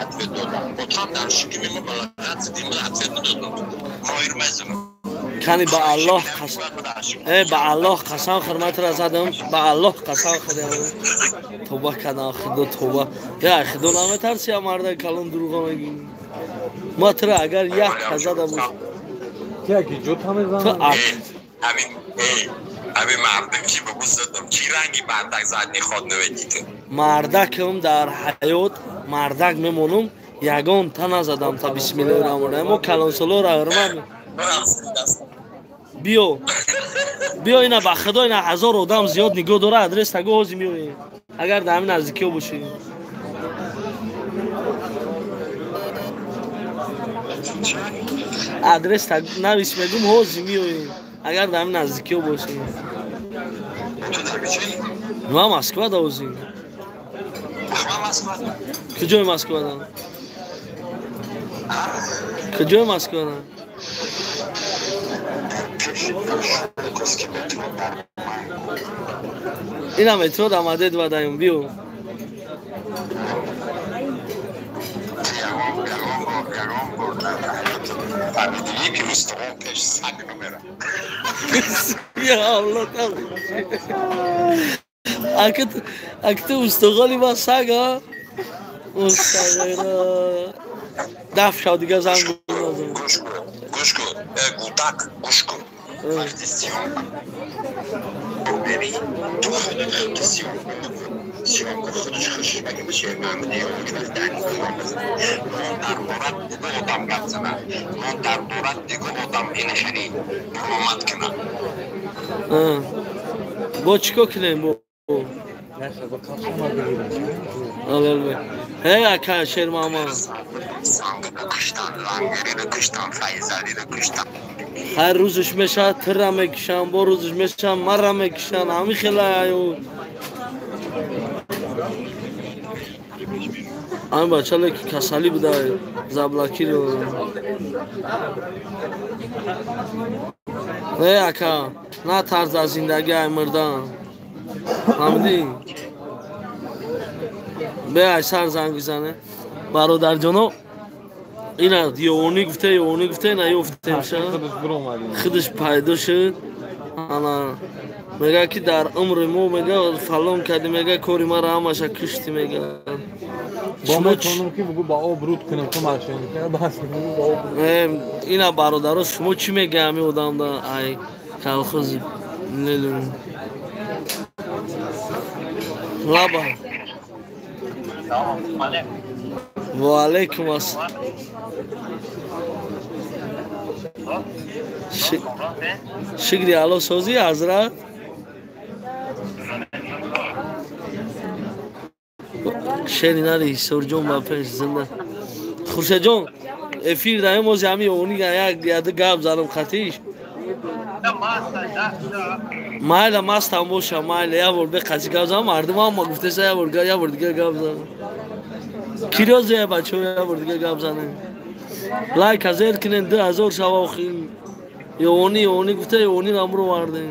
Ответ додам. Отам дар шиками мо балағат задим, ответ надодам. Моир мезанам. Кани ба Аллоҳ қасам. Ба Аллоҳ қасам хурматро задам, ба Аллоҳ қасам хӯрдам. Тоба кардам, худо тоба. Я худо наметарси, я марда калон дурӯғ мегӣ. Ма тура агар як задам бош. Яки ҷота мезанам. Ҳамин ҳамин мардак ки бигӯ задам, чӣ ранги мардак зад ниход наведите? Мардакам дар ҳаёт мардак мемонам, ягон та назадам та бисмиллоҳи раҳмони раҳим. Мо калонсолоро ҳурмат. Биё. Биё ина ба худо ина ҳазор одам зиёд нигоҳ дора, адрес таго ҳозир меоем. Агар дар ҳамин наздикиҳо бошӣ. Адрес навис мегум, ҳозир меоем. Агар дар ҳамин наздикиҳо бошӣ. Ман Москва да ҳозир. Куҷои Москва да? Куҷои Москва да? Ина метро да мадед вадаем, биё. Я Аллоҳ Ак ту устуғоли ма сага? Устағира. Даф шав дига занг назан. Гӯш кун, гӯш кун, гудак, гӯш кун. Вақти съёмка мери, ту худат худ съёмка мекунӣ. Съёмка худаш хушш меги биши Маҳмуди Ёвуч вақти ани кор мезанад. Мон дар борат дига одам гап занад. Мон дар борат дига одам ин хели баромад кунад. Бо чӣ кор кунем бо? Эй ака Шермама. Ҳар рӯзш мешавад тира мекушанд, бо рӯзш мешавад мара мекушанд, ҳамин хела аю. Ҳамин бачале ки касалӣ буда заблокиро. Эй ака, натарс аз зиндагӣ ай мурдан. Фаҳмидӣ? Бе ай сар занг бизане. Бародарҷоно, ина ёвонӣ гуфте, ёвонӣ гуфте, ина ёфтемша. Худаш пайдо шуд. Ана мега ки дар умри мо мега фалон кардӣ, мега кори маро ҳамаша куштӣ мега. Бо метавонам ки бугу ба об руд кунем, ту машин бас бугу ба об. Ина бародаро, шумо чӣ мега ҳамин одамда ай колхози Ленин? Лаба. Ва алейкум ассалом. Шукри Аллоҳ созӣ ҳазрат? Шери нари Ҳисорҷон ба пеш зинда. Хуршедҷон, эфир даем ози ҳами они як яды гап занам қатиш. Майла мастам боша, майла як бор беқати гап занам, мардум ҳама гуфтеса як бор дига гап занам. Кирёзе бачаҳо як бор дига гап занем. Лайк азер кунен 2000 шава охир. Ёни ёни гуфта ёни намро вардем.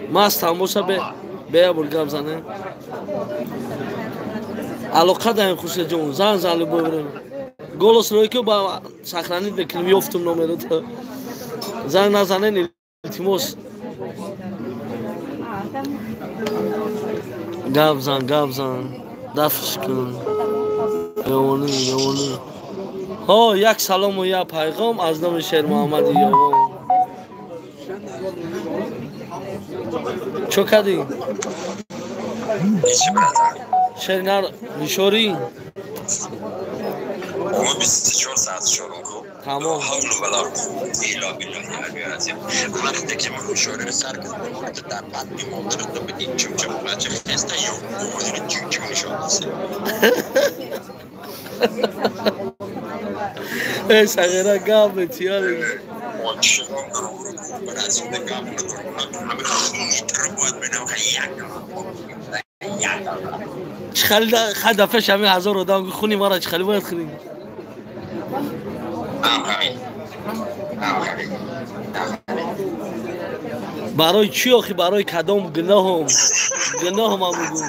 Мастам боша бе як бор гап занем. Алоқа даем Хуршедҷон, зан зан любой время. Голос рӯй ки ба сохранить мекунем, ёфтум номерото. Занг назанен, илтимос. Гап зан, гап зан. Дафш кун. Ёни, ёни. Ҳо, як салому як пайғом аз номи Шермуҳаммади Ёвон. Чо кардӣ? Шеринар нишорӣ? Мо 24 саат шорум ку. Тамом. Ҳавлу вала қуввата илла биллаҳи алияи азим. Вақте ки мо ҳушёриро сар кардем, дар батни модарат бидин чумчум бача хеста ё овозро чумчум нишон дасем. Э сағира гап метиёр. Чиқон аз ин гап ҳами хуни туро бояд бинам як Чӣ хали дафъа шами 1000 одам хуни мара чӣ хали бояд хӯрӣ? Барои чӣ охи? Барои кадом гуноҳум? Гуноҳум бугу.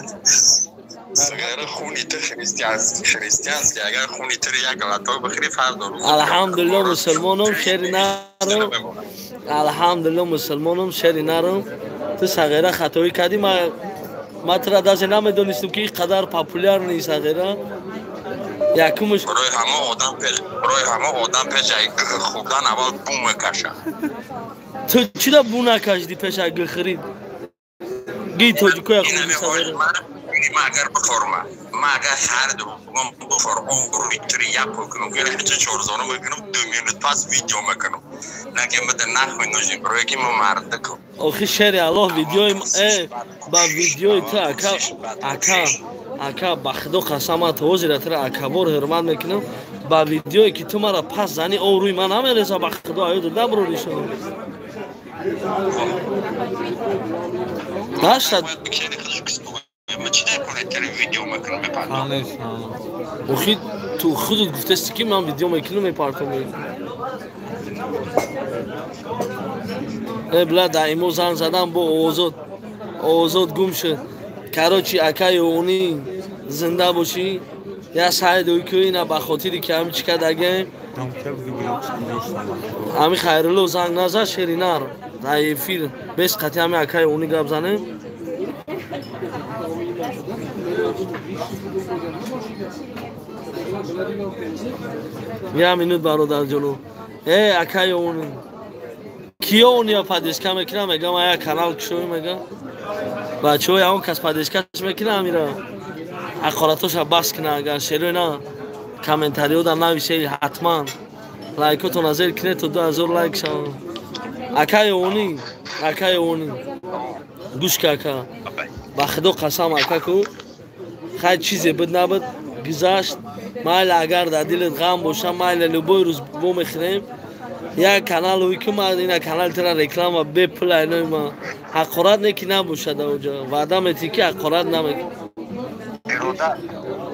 Агар хуни ту христианский, агар хуни ту як лато бихӯрӣ фарқ дорад. Алҳамдулиллоҳ мусулмонум, шери нарам. Алҳамдулиллоҳ мусулмонум, шери нарам. Ту сағира хатоӣ кардӣ, ман тура даже намедонистам ки ин қадар популярный сағира. Якумш барои ҳама одам пеш, барои ҳама одам пеш ай хӯрдан аввал бу мекашад. Ту чида бу накашидӣ пеш ай гӯхӯрӣ? Ги тоҷикоя хӯрди сағира. Ман агар бихӯрма, ман агар ҳар ду бигӯм бихӯр, обрӯи туро як пул кунам, ки чорзону мекунам, 2 минут пас видео мекунам. На ки мада нахуй нужен, барои ки ман мардакам. Охи шери Аллоҳ видеои ба видеои ту ака ака ака ба худо қасам ман ҳозира туро акабор ҳурмат мекунам. Ба видеое ки ту мара пас зани обрӯи ман намереса, ба худо аёдат набуроришон. Башта охи ту худат гуфтасти ки ман видео мекунам мепартом. Э бла да имо зан задан бо овозот овозот гум шуд. Короче акаи они зинда бошӣ. Я сайдои ки ина ба хотири ки ҳами чӣ кардагем. Ҳами Хайрулло занг назад шеринар дар эфир бес қатъи ҳами акаи они гап занем. Я минут бародарҷоно. Э акаи они киё ония поддержка мекунам, мегам ая канал кушои мегам. Бачаҳои ҳамон кас поддержкаш мекунам амира. Ҳақоратоша бас кина агар шерои на комментариҳода нависед ҳатман. Лайкотона зер кунед то 2000 лайк шаванд. Акаи они, акаи они. Гӯш ка ака. Ба худо қасам ака ку. Хай чизе буд набуд гузашт. Майла агар дар дилат ғам боша, майла любой рӯз вомехӯрем. Як канал ки ман ина канал тира реклама бепул айнои ман. Ҳақорат не ки набошад оҷа. Ваъда метӣ ки ҳақорат намекунӣ.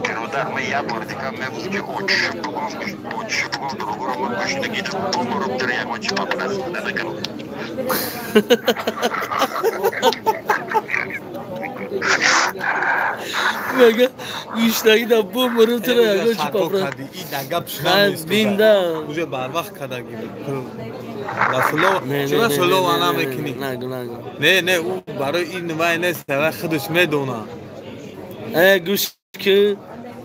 Бародар, ман як бор дигар мегӯям ки очи бугум, очи бугум дурӯғро ман гӯшнагӣ бумурум туро ягон чи папрас намекунам. Мега гӯшнагӣ да бумурум туро ягон чи папрас. Бинда. Уже барвақт кардагӣ. Расулло, чура сулова намекунӣ? Нагу, нагу. Не, не, ӯ барои ин вай нест, вай худаш медонад. Э гӯш ки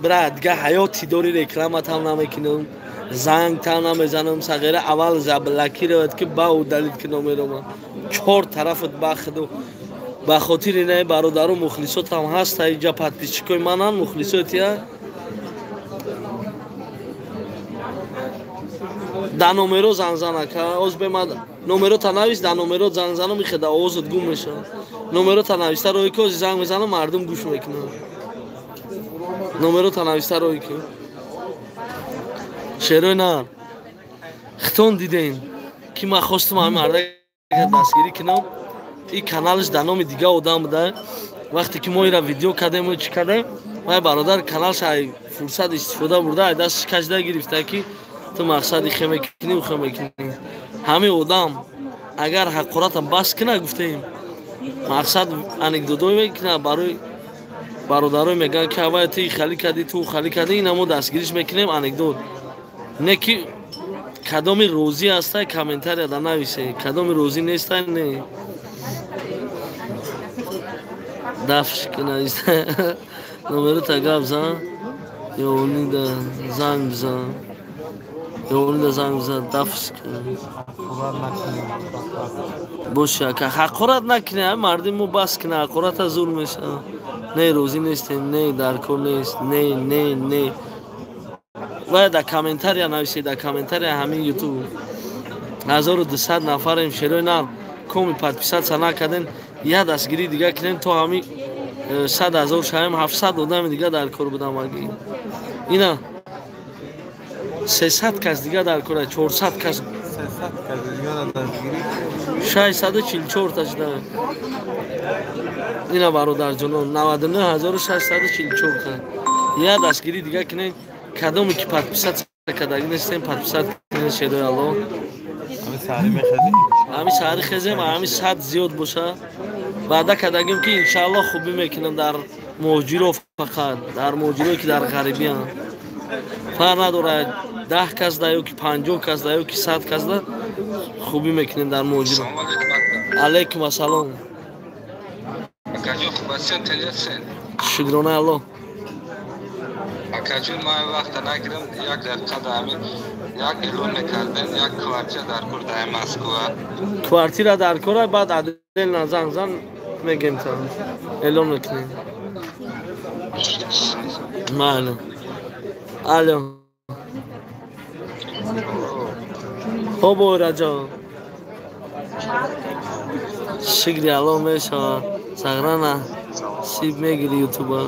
брат, дига ҳаёти дори рекламатам намекунам, зангтам намезанам, сағира аввал заблокировать ки ба удалить ки номерома. Чор тарафат ба худо. Ба хотири не бародару мухлисотам ҳаст, инҷа подписчикои манан мухлисотия. Да номеро занг зан ака, оз бе ма номеро та навис, да номеро занг занам ихеда овозат гум мешавад. Номеро та нависта рӯй ки, ози занг мезанам, мардум гӯш мекунанд. Номеро та нависта рӯй ки. Шерои нар. Хитон дидем ки ман хостум ҳамин мардака дастгирӣ кунам. Ин каналаш дар номи дига одам буда. Вақте ки мо ира видео кардем, чӣ кардем, вай бародар каналш ай фурсат истифода бурда, ай дасташ кашида гирифта ки ту мақсади хе мекунӣ, хе мекунӣ. Ҳамин одам агар ҳақората бас кина, гуфтем, мақсад анекдотҳое мекуна барои бародарой, мегӯянд ки аввай ту хали кардӣ, ту хали кардӣ, ина мо дастгириш мекунем анекдот. Не ки кадоми розӣ ҳастай, комментария да нависе, кадоми розӣ нестай, не. Дафш кина номеро та гап зан, ёнида занг бизан, ёнида занг бизан, дафш кина. Боши ака, ҳақорат накунӣ, мардум мо бас кина, ҳақората зур мешава. Не розӣ нестем, не дар кор нест, не, не, не. Вай дар комментария нависед, дар комментария ҳамин ютуб. 1200 нафарем, шерои нар, коми подписаться накардем, я дастгирӣ дига кунем то ҳамин 100 000 шавем, 700 одами дига дар кор будам аги. Ина 300 кас дига дар кор, 400 кас. 300 кас дига дастгирӣ. 644 та шуда. Ина бародарҷонон, 99644 та. Я дастгирӣ дига кунем, кадоме ки подписаться кардаги нестем, подписать кунем, шерои Аллоҳ. Ҳамин саҳари мехезем? Ҳамин саҳари хезем, ҳамин сад зиёд боша. Ваъда кардагим ки иншааллоҳ хубӣ мекунам дар муҳоҷиро, фақат дар муҳоҷирое ки дар ғарибиянд. Фарқ надорад 10 кас да ё ки 50 кас да ё ки 100 кас да, хубӣ мекунем дар муҳоҷиро. Алайкум ассалом. Акаҷон, хуб ҳастед, тинҷ ҳастед? Шукронаи Аллоҳ. Акаҷон, ман вақта нагирам, як дақиқа дар ҳамин як эълон мекардем, як квартира дар кор дар Москва. Квартира дар кора, баъд отдельно занг зан мегем та. Эълон мекунем. Майли. Алло. Хоб Ойраҷон. Шукри Аллоҳ мешавад. Сағрана сиб мегири ютуба.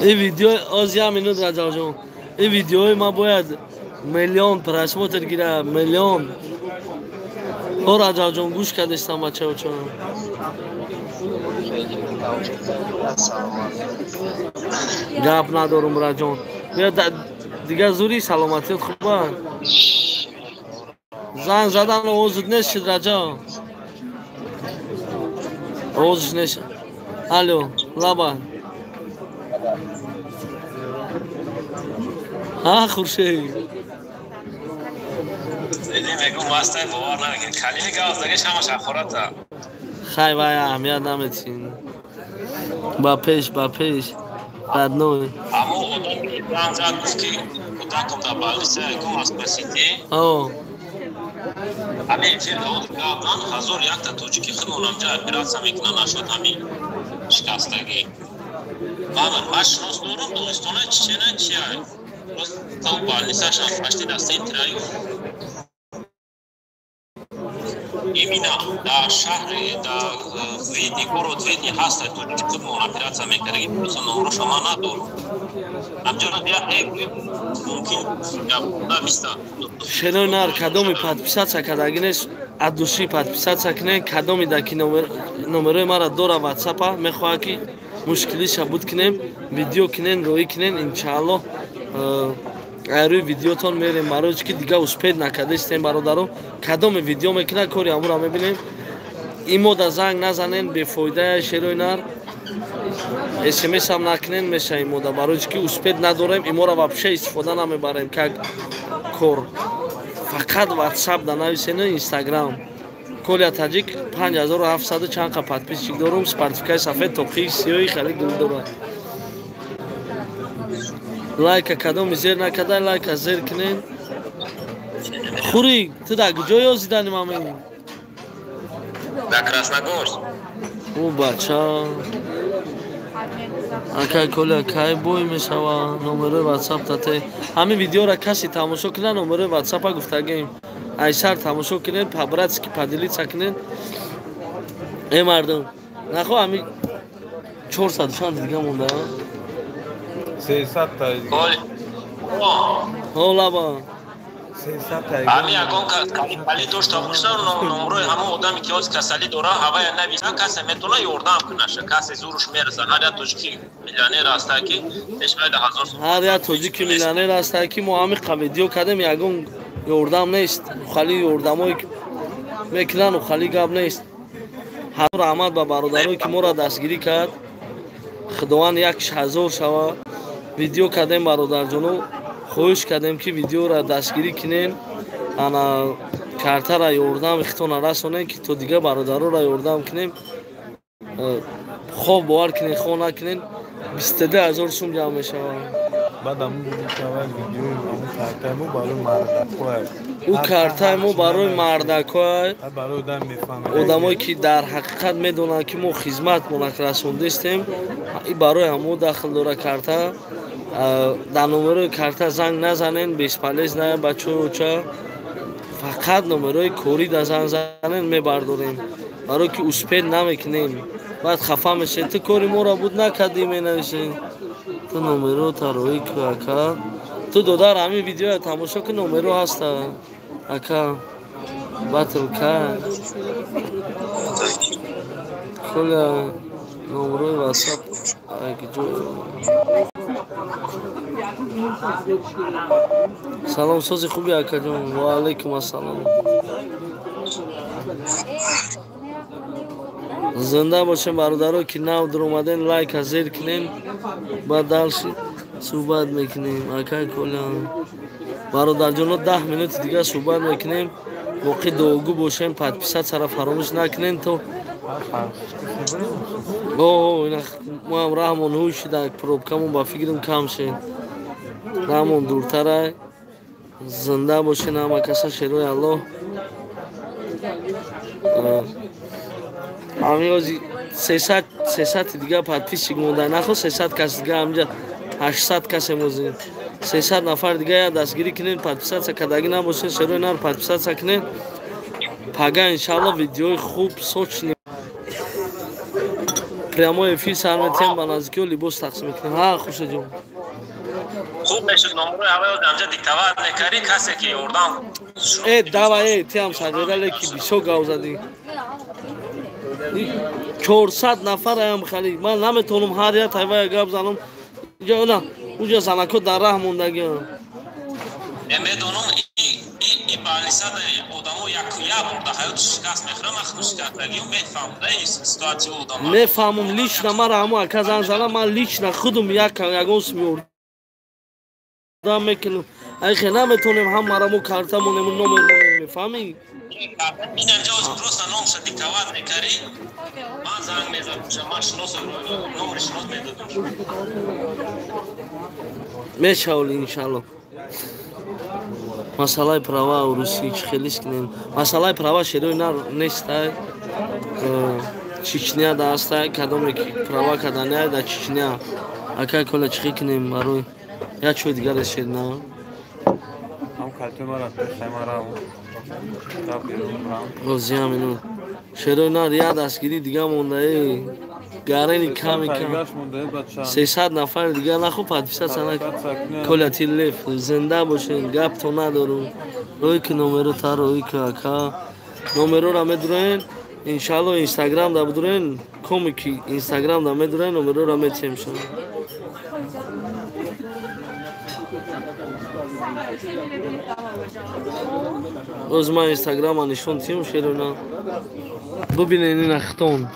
Ин видео оз як минут Раҷабҷон. Ин видеои ма бояд миллион просмотр гирад, миллион. О Раҷабҷон, гӯш кардестам бачаочон. Гап надорум Раҷон. Дигар зури саломатият хуба. Занг задан овозат нест шуд Раҷаб. Овозаш нест. Алло, лаба. Ҳа Хуршед. Дидӣ мегӯм мастай бовар намекунӣ. Калими гап задагиш ҳамаш ҳақората. Хай вай аҳамият наметин. Ба пеш, ба пеш. Родной. Аммо одам ки занг зад гуфт ки кӯдакам дар больница гум Москва Сити. О. Ҳамин эфир давод гап зан, 1001 та тоҷики худмон ҳамҷа оператсия мекунад нашуд ҳамин шикастагӣ. Ман шинос дорам Догистона, Чечена, чия. Просто больницашам почти дар центри именно дар шаҳри дар Видни, город Видни ҳаст тоҷики худмон оператсия мекардаги, просто номроша ман надорам. Ҳамҷоро мумкин биста. Шерои нар, кадоми подписаться кардаги нест, аз души подписаться кунед, кадоми да ки номерои мара дора ватсапа, мехоҳад ки мушкилиша буд кунем, видео кунен, роӣ кунен, иншааллоҳ рӯи видеотон мерем, барои ки дига успед накардастем бародаро. Кадоме видео мекунад, кори ҳамура мебинем. Имо да занг назанен, бефоидая шерои нар. СМС ҳам накунен меша имода, барои ки успед надорем, имора вообще истифода намебарем как кор. Фақат WhatsApp да нависен, Instagram. Коля Таҷик 5700 чанд қа подписчик дорум, спортивкаи сафед, тоқии сиёҳи хеле гул дорад. Лайка кадоми зер накарда, лайка зер кунен. Хури, ту дар куҷо ёзидани мамин? Дар Красногорск. О бача. Акай Коля кай бой мешава номерои ватсап тате. Ҳамин видеоро касе тамошо кунад, номерои ватсапа гуфтагем. Айсар тамошо кунед, по-братски поделиться кунед. Э мардум, нахо ҳамин 400 чанд дига монда? 300 та дига. Ҳо лаба. 300 та. Ҳамин ягон касалӣ дошта боша, номрои ҳамон одаме ки ҳозир касалӣ дора, ҳавая нависа, касе метавона ёрдам кунаша, касе зуруш мераса. Ҳар як тоҷики миллионер ҳаста ки пешбайда ҳазор. Ҳар як тоҷики миллионер ҳаста ки мо ҳамин видео кардем, ягон ёрдам нест. Хали ёрдамое ки мекунанд, хали гап нест. Ҳазор раҳмат ба бародарое ки моро дастгирӣ кард. Худованд як ҳазор шава. Видео кардем бародарҷоно, хоҳиш кардем ки видеоро дастгирӣ кунем, ана картара ёрдам ихтона расонем ки то дигар бародароро ёрдам кунем. Хоб бовар кунем, хо накунем, 22 ҳазор сум ҷамъ мешавад. Баъд ҳамун видеои ҳамун картаи мо барои мардакҳое. Ӯ картаи мо барои мардакҳое, барои одам мефаҳмад, одамое ки дар ҳақиқат медонанд ки мо хизмат монак расондистем, и барои ҳамо дахл дора карта. Дар номерои карта занг назанен, бесполезна бачаоча, фақат номерои корӣ да занг занен, мебардорем, барое ки успед намекунем. Баъд хафа мешавед, ту кори моро буд накардӣ, менависед. Ту номеро тароӣ ку ака. Ту додар ҳамин видеоя тамошо ку, номеро ҳаста ака. Батл ка Коля номерои ватсап акҷо. Салом, сози хуби акаҷон. Ва алайкум ассалом. Зинда бошем бародаро ки нав дуромаден, лайка зер кунем, баъд дальше суҳбат мекунем. Акай Коля бародарҷоно, 10 минути дигар суҳбат мекунем. Боқӣ дуогӯ бошем, подписатсияро фаромӯш накунем то моам раҳмон ҳуй шуда, пробкамон ба фикрам кам шед, раҳмон дуртарай. Зинда бошен ҳама каса, шерои Аллоҳ. Ҳамин ҳози 300 дигар подписчик монда, нахо 300 кас дига, ҳаминҷа 800 касе мозем. 300 нафар дига я дастгирӣ кунед, подписатсия кардагӣ набошед, шерои нар подписатсия кунед. Пага иншалло видеои хуб сочни прямой эфир сар метиҳем, ба наздикиҳо либос тақсим мекунем. Ҳа Хуршедҷон, хуб мешуд номрои ҳаваё ҳамҷа диктоват мекардӣ, касе ки ёрдам. Э давай, э тиам сағира, леки бисёр гав задӣ. 400 нафар аям хали, ман наметавонам ҳар як ҳайвая гап занам. На уҷа занако дар раҳ мондагиам. Медонам, и балисада одамо як бор дар ҳаёт шикаст мехӯрам, ахну шикастагиё мефаҳмам да ин ситуатсия одама. Мефаҳмам, лично мара ҳамо ака занг зада, ман лично худум як ягон сум ёрдам мекунам. Айхе наметавонем ҳамаро мо карта монем, номер монем, мефаҳмӣ? Инамҷа ҳозир просто номша диктоват мекардӣ, ман занг мезадам, ман шиносам, номери шинос медодам. Мешаволи иншалло. Масъалаи права русӣ чӣ хелис кунем? Масъалаи права шерои нар нестай. Чечня да ҳастай, кадоме ки права кардания да Чечня. Акай Коля чӣ хел кунем барои як чои дигар шер на? Ҳам картои мара пешай мара. Розиам ино. Шерои нар як дастгирӣ дига монда, э. Гарени ками кам. 300 нафар дига нахо подписатсия накун. Коля ти лев, зинда бошен, гапто надорум. Рӯй ки номеро та рӯй ки ака. Номерора медуроен, иншалло инстаграм да будуроен, комики инстаграм да медуроен, номерора метиҳем шумо. Оз ман инстаграма нишон тиҳам шерона. Бубинен ина хитон.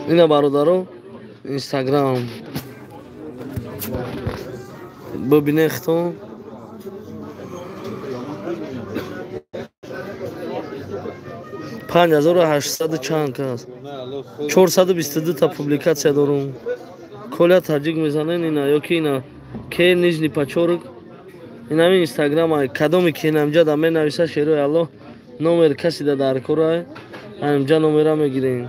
Ина бародаро инстаграм. Бубинен хитон. 5800 чанд кас. 422 та публикатсия дорум. Коля таҷик мезанен ина ё ки ина ке нижний подчёрк. Инами инстаграм кадоме ки инамҷа да менависа, шерои Аллоҳ Номер каси да дар кора, ҳаминҷа номера мегирем.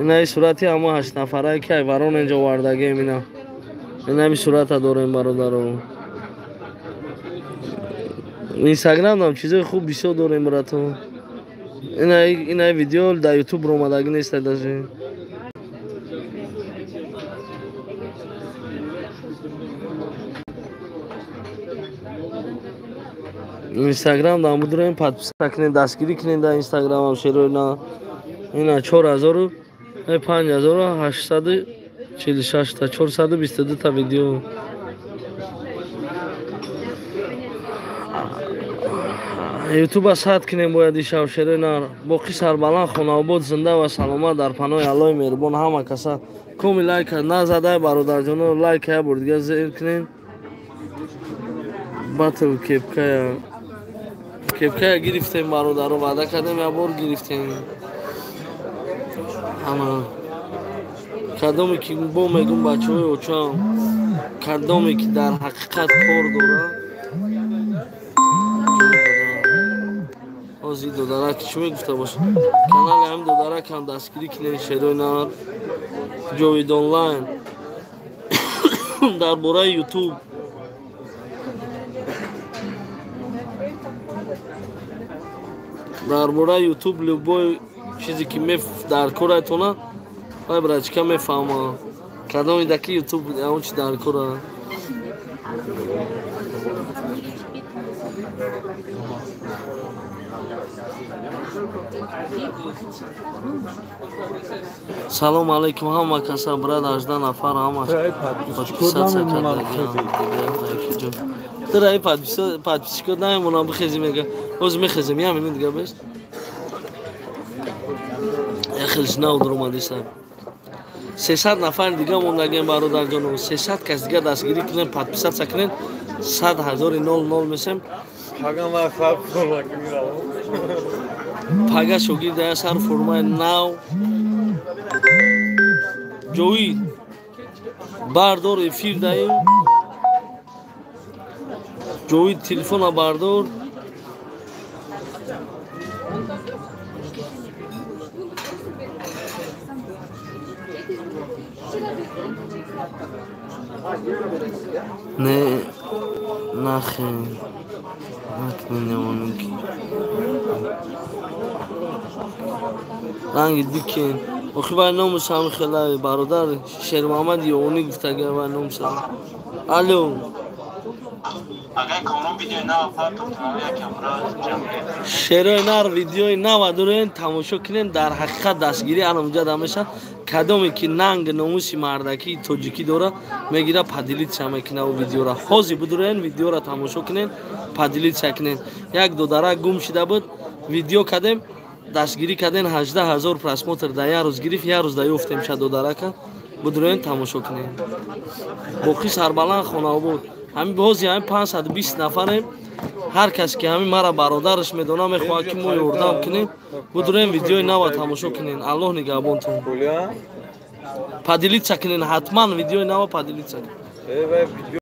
Инаи сурати ҳамо 8 нафарае ки айварон инҷа овардагем ина. Инами сурата дорем бародаро. Инстаграмам чизои хуб бисёр дорем брато. Инаи видео дар ютуб ромадагӣ нест даже. Инстаграм дам будурем, подписка кунед, дастгирӣ кунед дар инстаграмам шерои на. Ина 4000 5846 та 422 та видео. Ютуба сад кунем бояд ишав шерои нар. Боқӣ сарбаланд, хонаобод, зинда ва саломат дар паноҳи Аллоҳи меҳрубон ҳама каса. Коми лайка назадай бародарҷоно, лайка я бор дига зер кунед. Батл кепкая. Кепкая гирифтем бародаро, ваъда кардем я бор гирифтем. Ама кадоме ки бо мегум бачаҳои очам, кадоме ки дар ҳақиқат кор дора, ҳозир додарак чӣ мегуфта боша? Канали ҳамин додаракам дастгирӣ кунед, шерои нар Ҷовид онлайн дар бораи ютуб. Дар бораи ютуб любой чизе ки дар коратона вай братчика мефаҳма. Кадоми даки ютуб он чи дар кора. Салом алейкум ҳама каса, брат, 18 нафар ҳама. Подписаться кардагиам. Тура подписчикот намемонам бихезӣ мега. Ҳозир мехезем, як минут дига бес. Я хеле нав дуромадиса. 300 нафар дига мондагем бародарҷоно. 300 кас дига дастгирӣ кунем, подписаться кунем. 100 000 месем. Пага шогирд я сар формаи нав. Ҷовид бардор эфир даем. Ҷовид телефона бардор. Не, нахер. Накунем ки. Ранги дикен. Охи вай номус ҳам хелай бародар Шермуҳаммад Ёнӣ гуфтага вай номус. Алло. Агар комрон видеои нав партофт, якам шерои нар видеои нав дорем, тамошо кунем, дар ҳақиқат дастгирӣ анамҷа дамеша. Кадоме ки нанг номуси мардакии тоҷикӣ дора, мегира поделиться мекуна у видеора. Ҳозир будурен видеора тамошо кунен, поделиться кунен. Як додарак гум шида буд, видео кардем, дастгирӣ карден, 18 000 просмотр дар як рӯз гирифт, як рӯз да ёфтем ша додарака. Будурен тамошо кунен. Боқӣ сарбаланд хонаобод. Ҳамин ҳозир ҳамин 520 нафарем. Ҳар кас ки ҳамин мара бародараш медона, мехоҳад ки мо ёрдам кунем, будурем видеои нава тамошо кунен. Аллоҳ нигаҳбонтон. Поделиться кунен, ҳатман видеои нава поделиться кунен.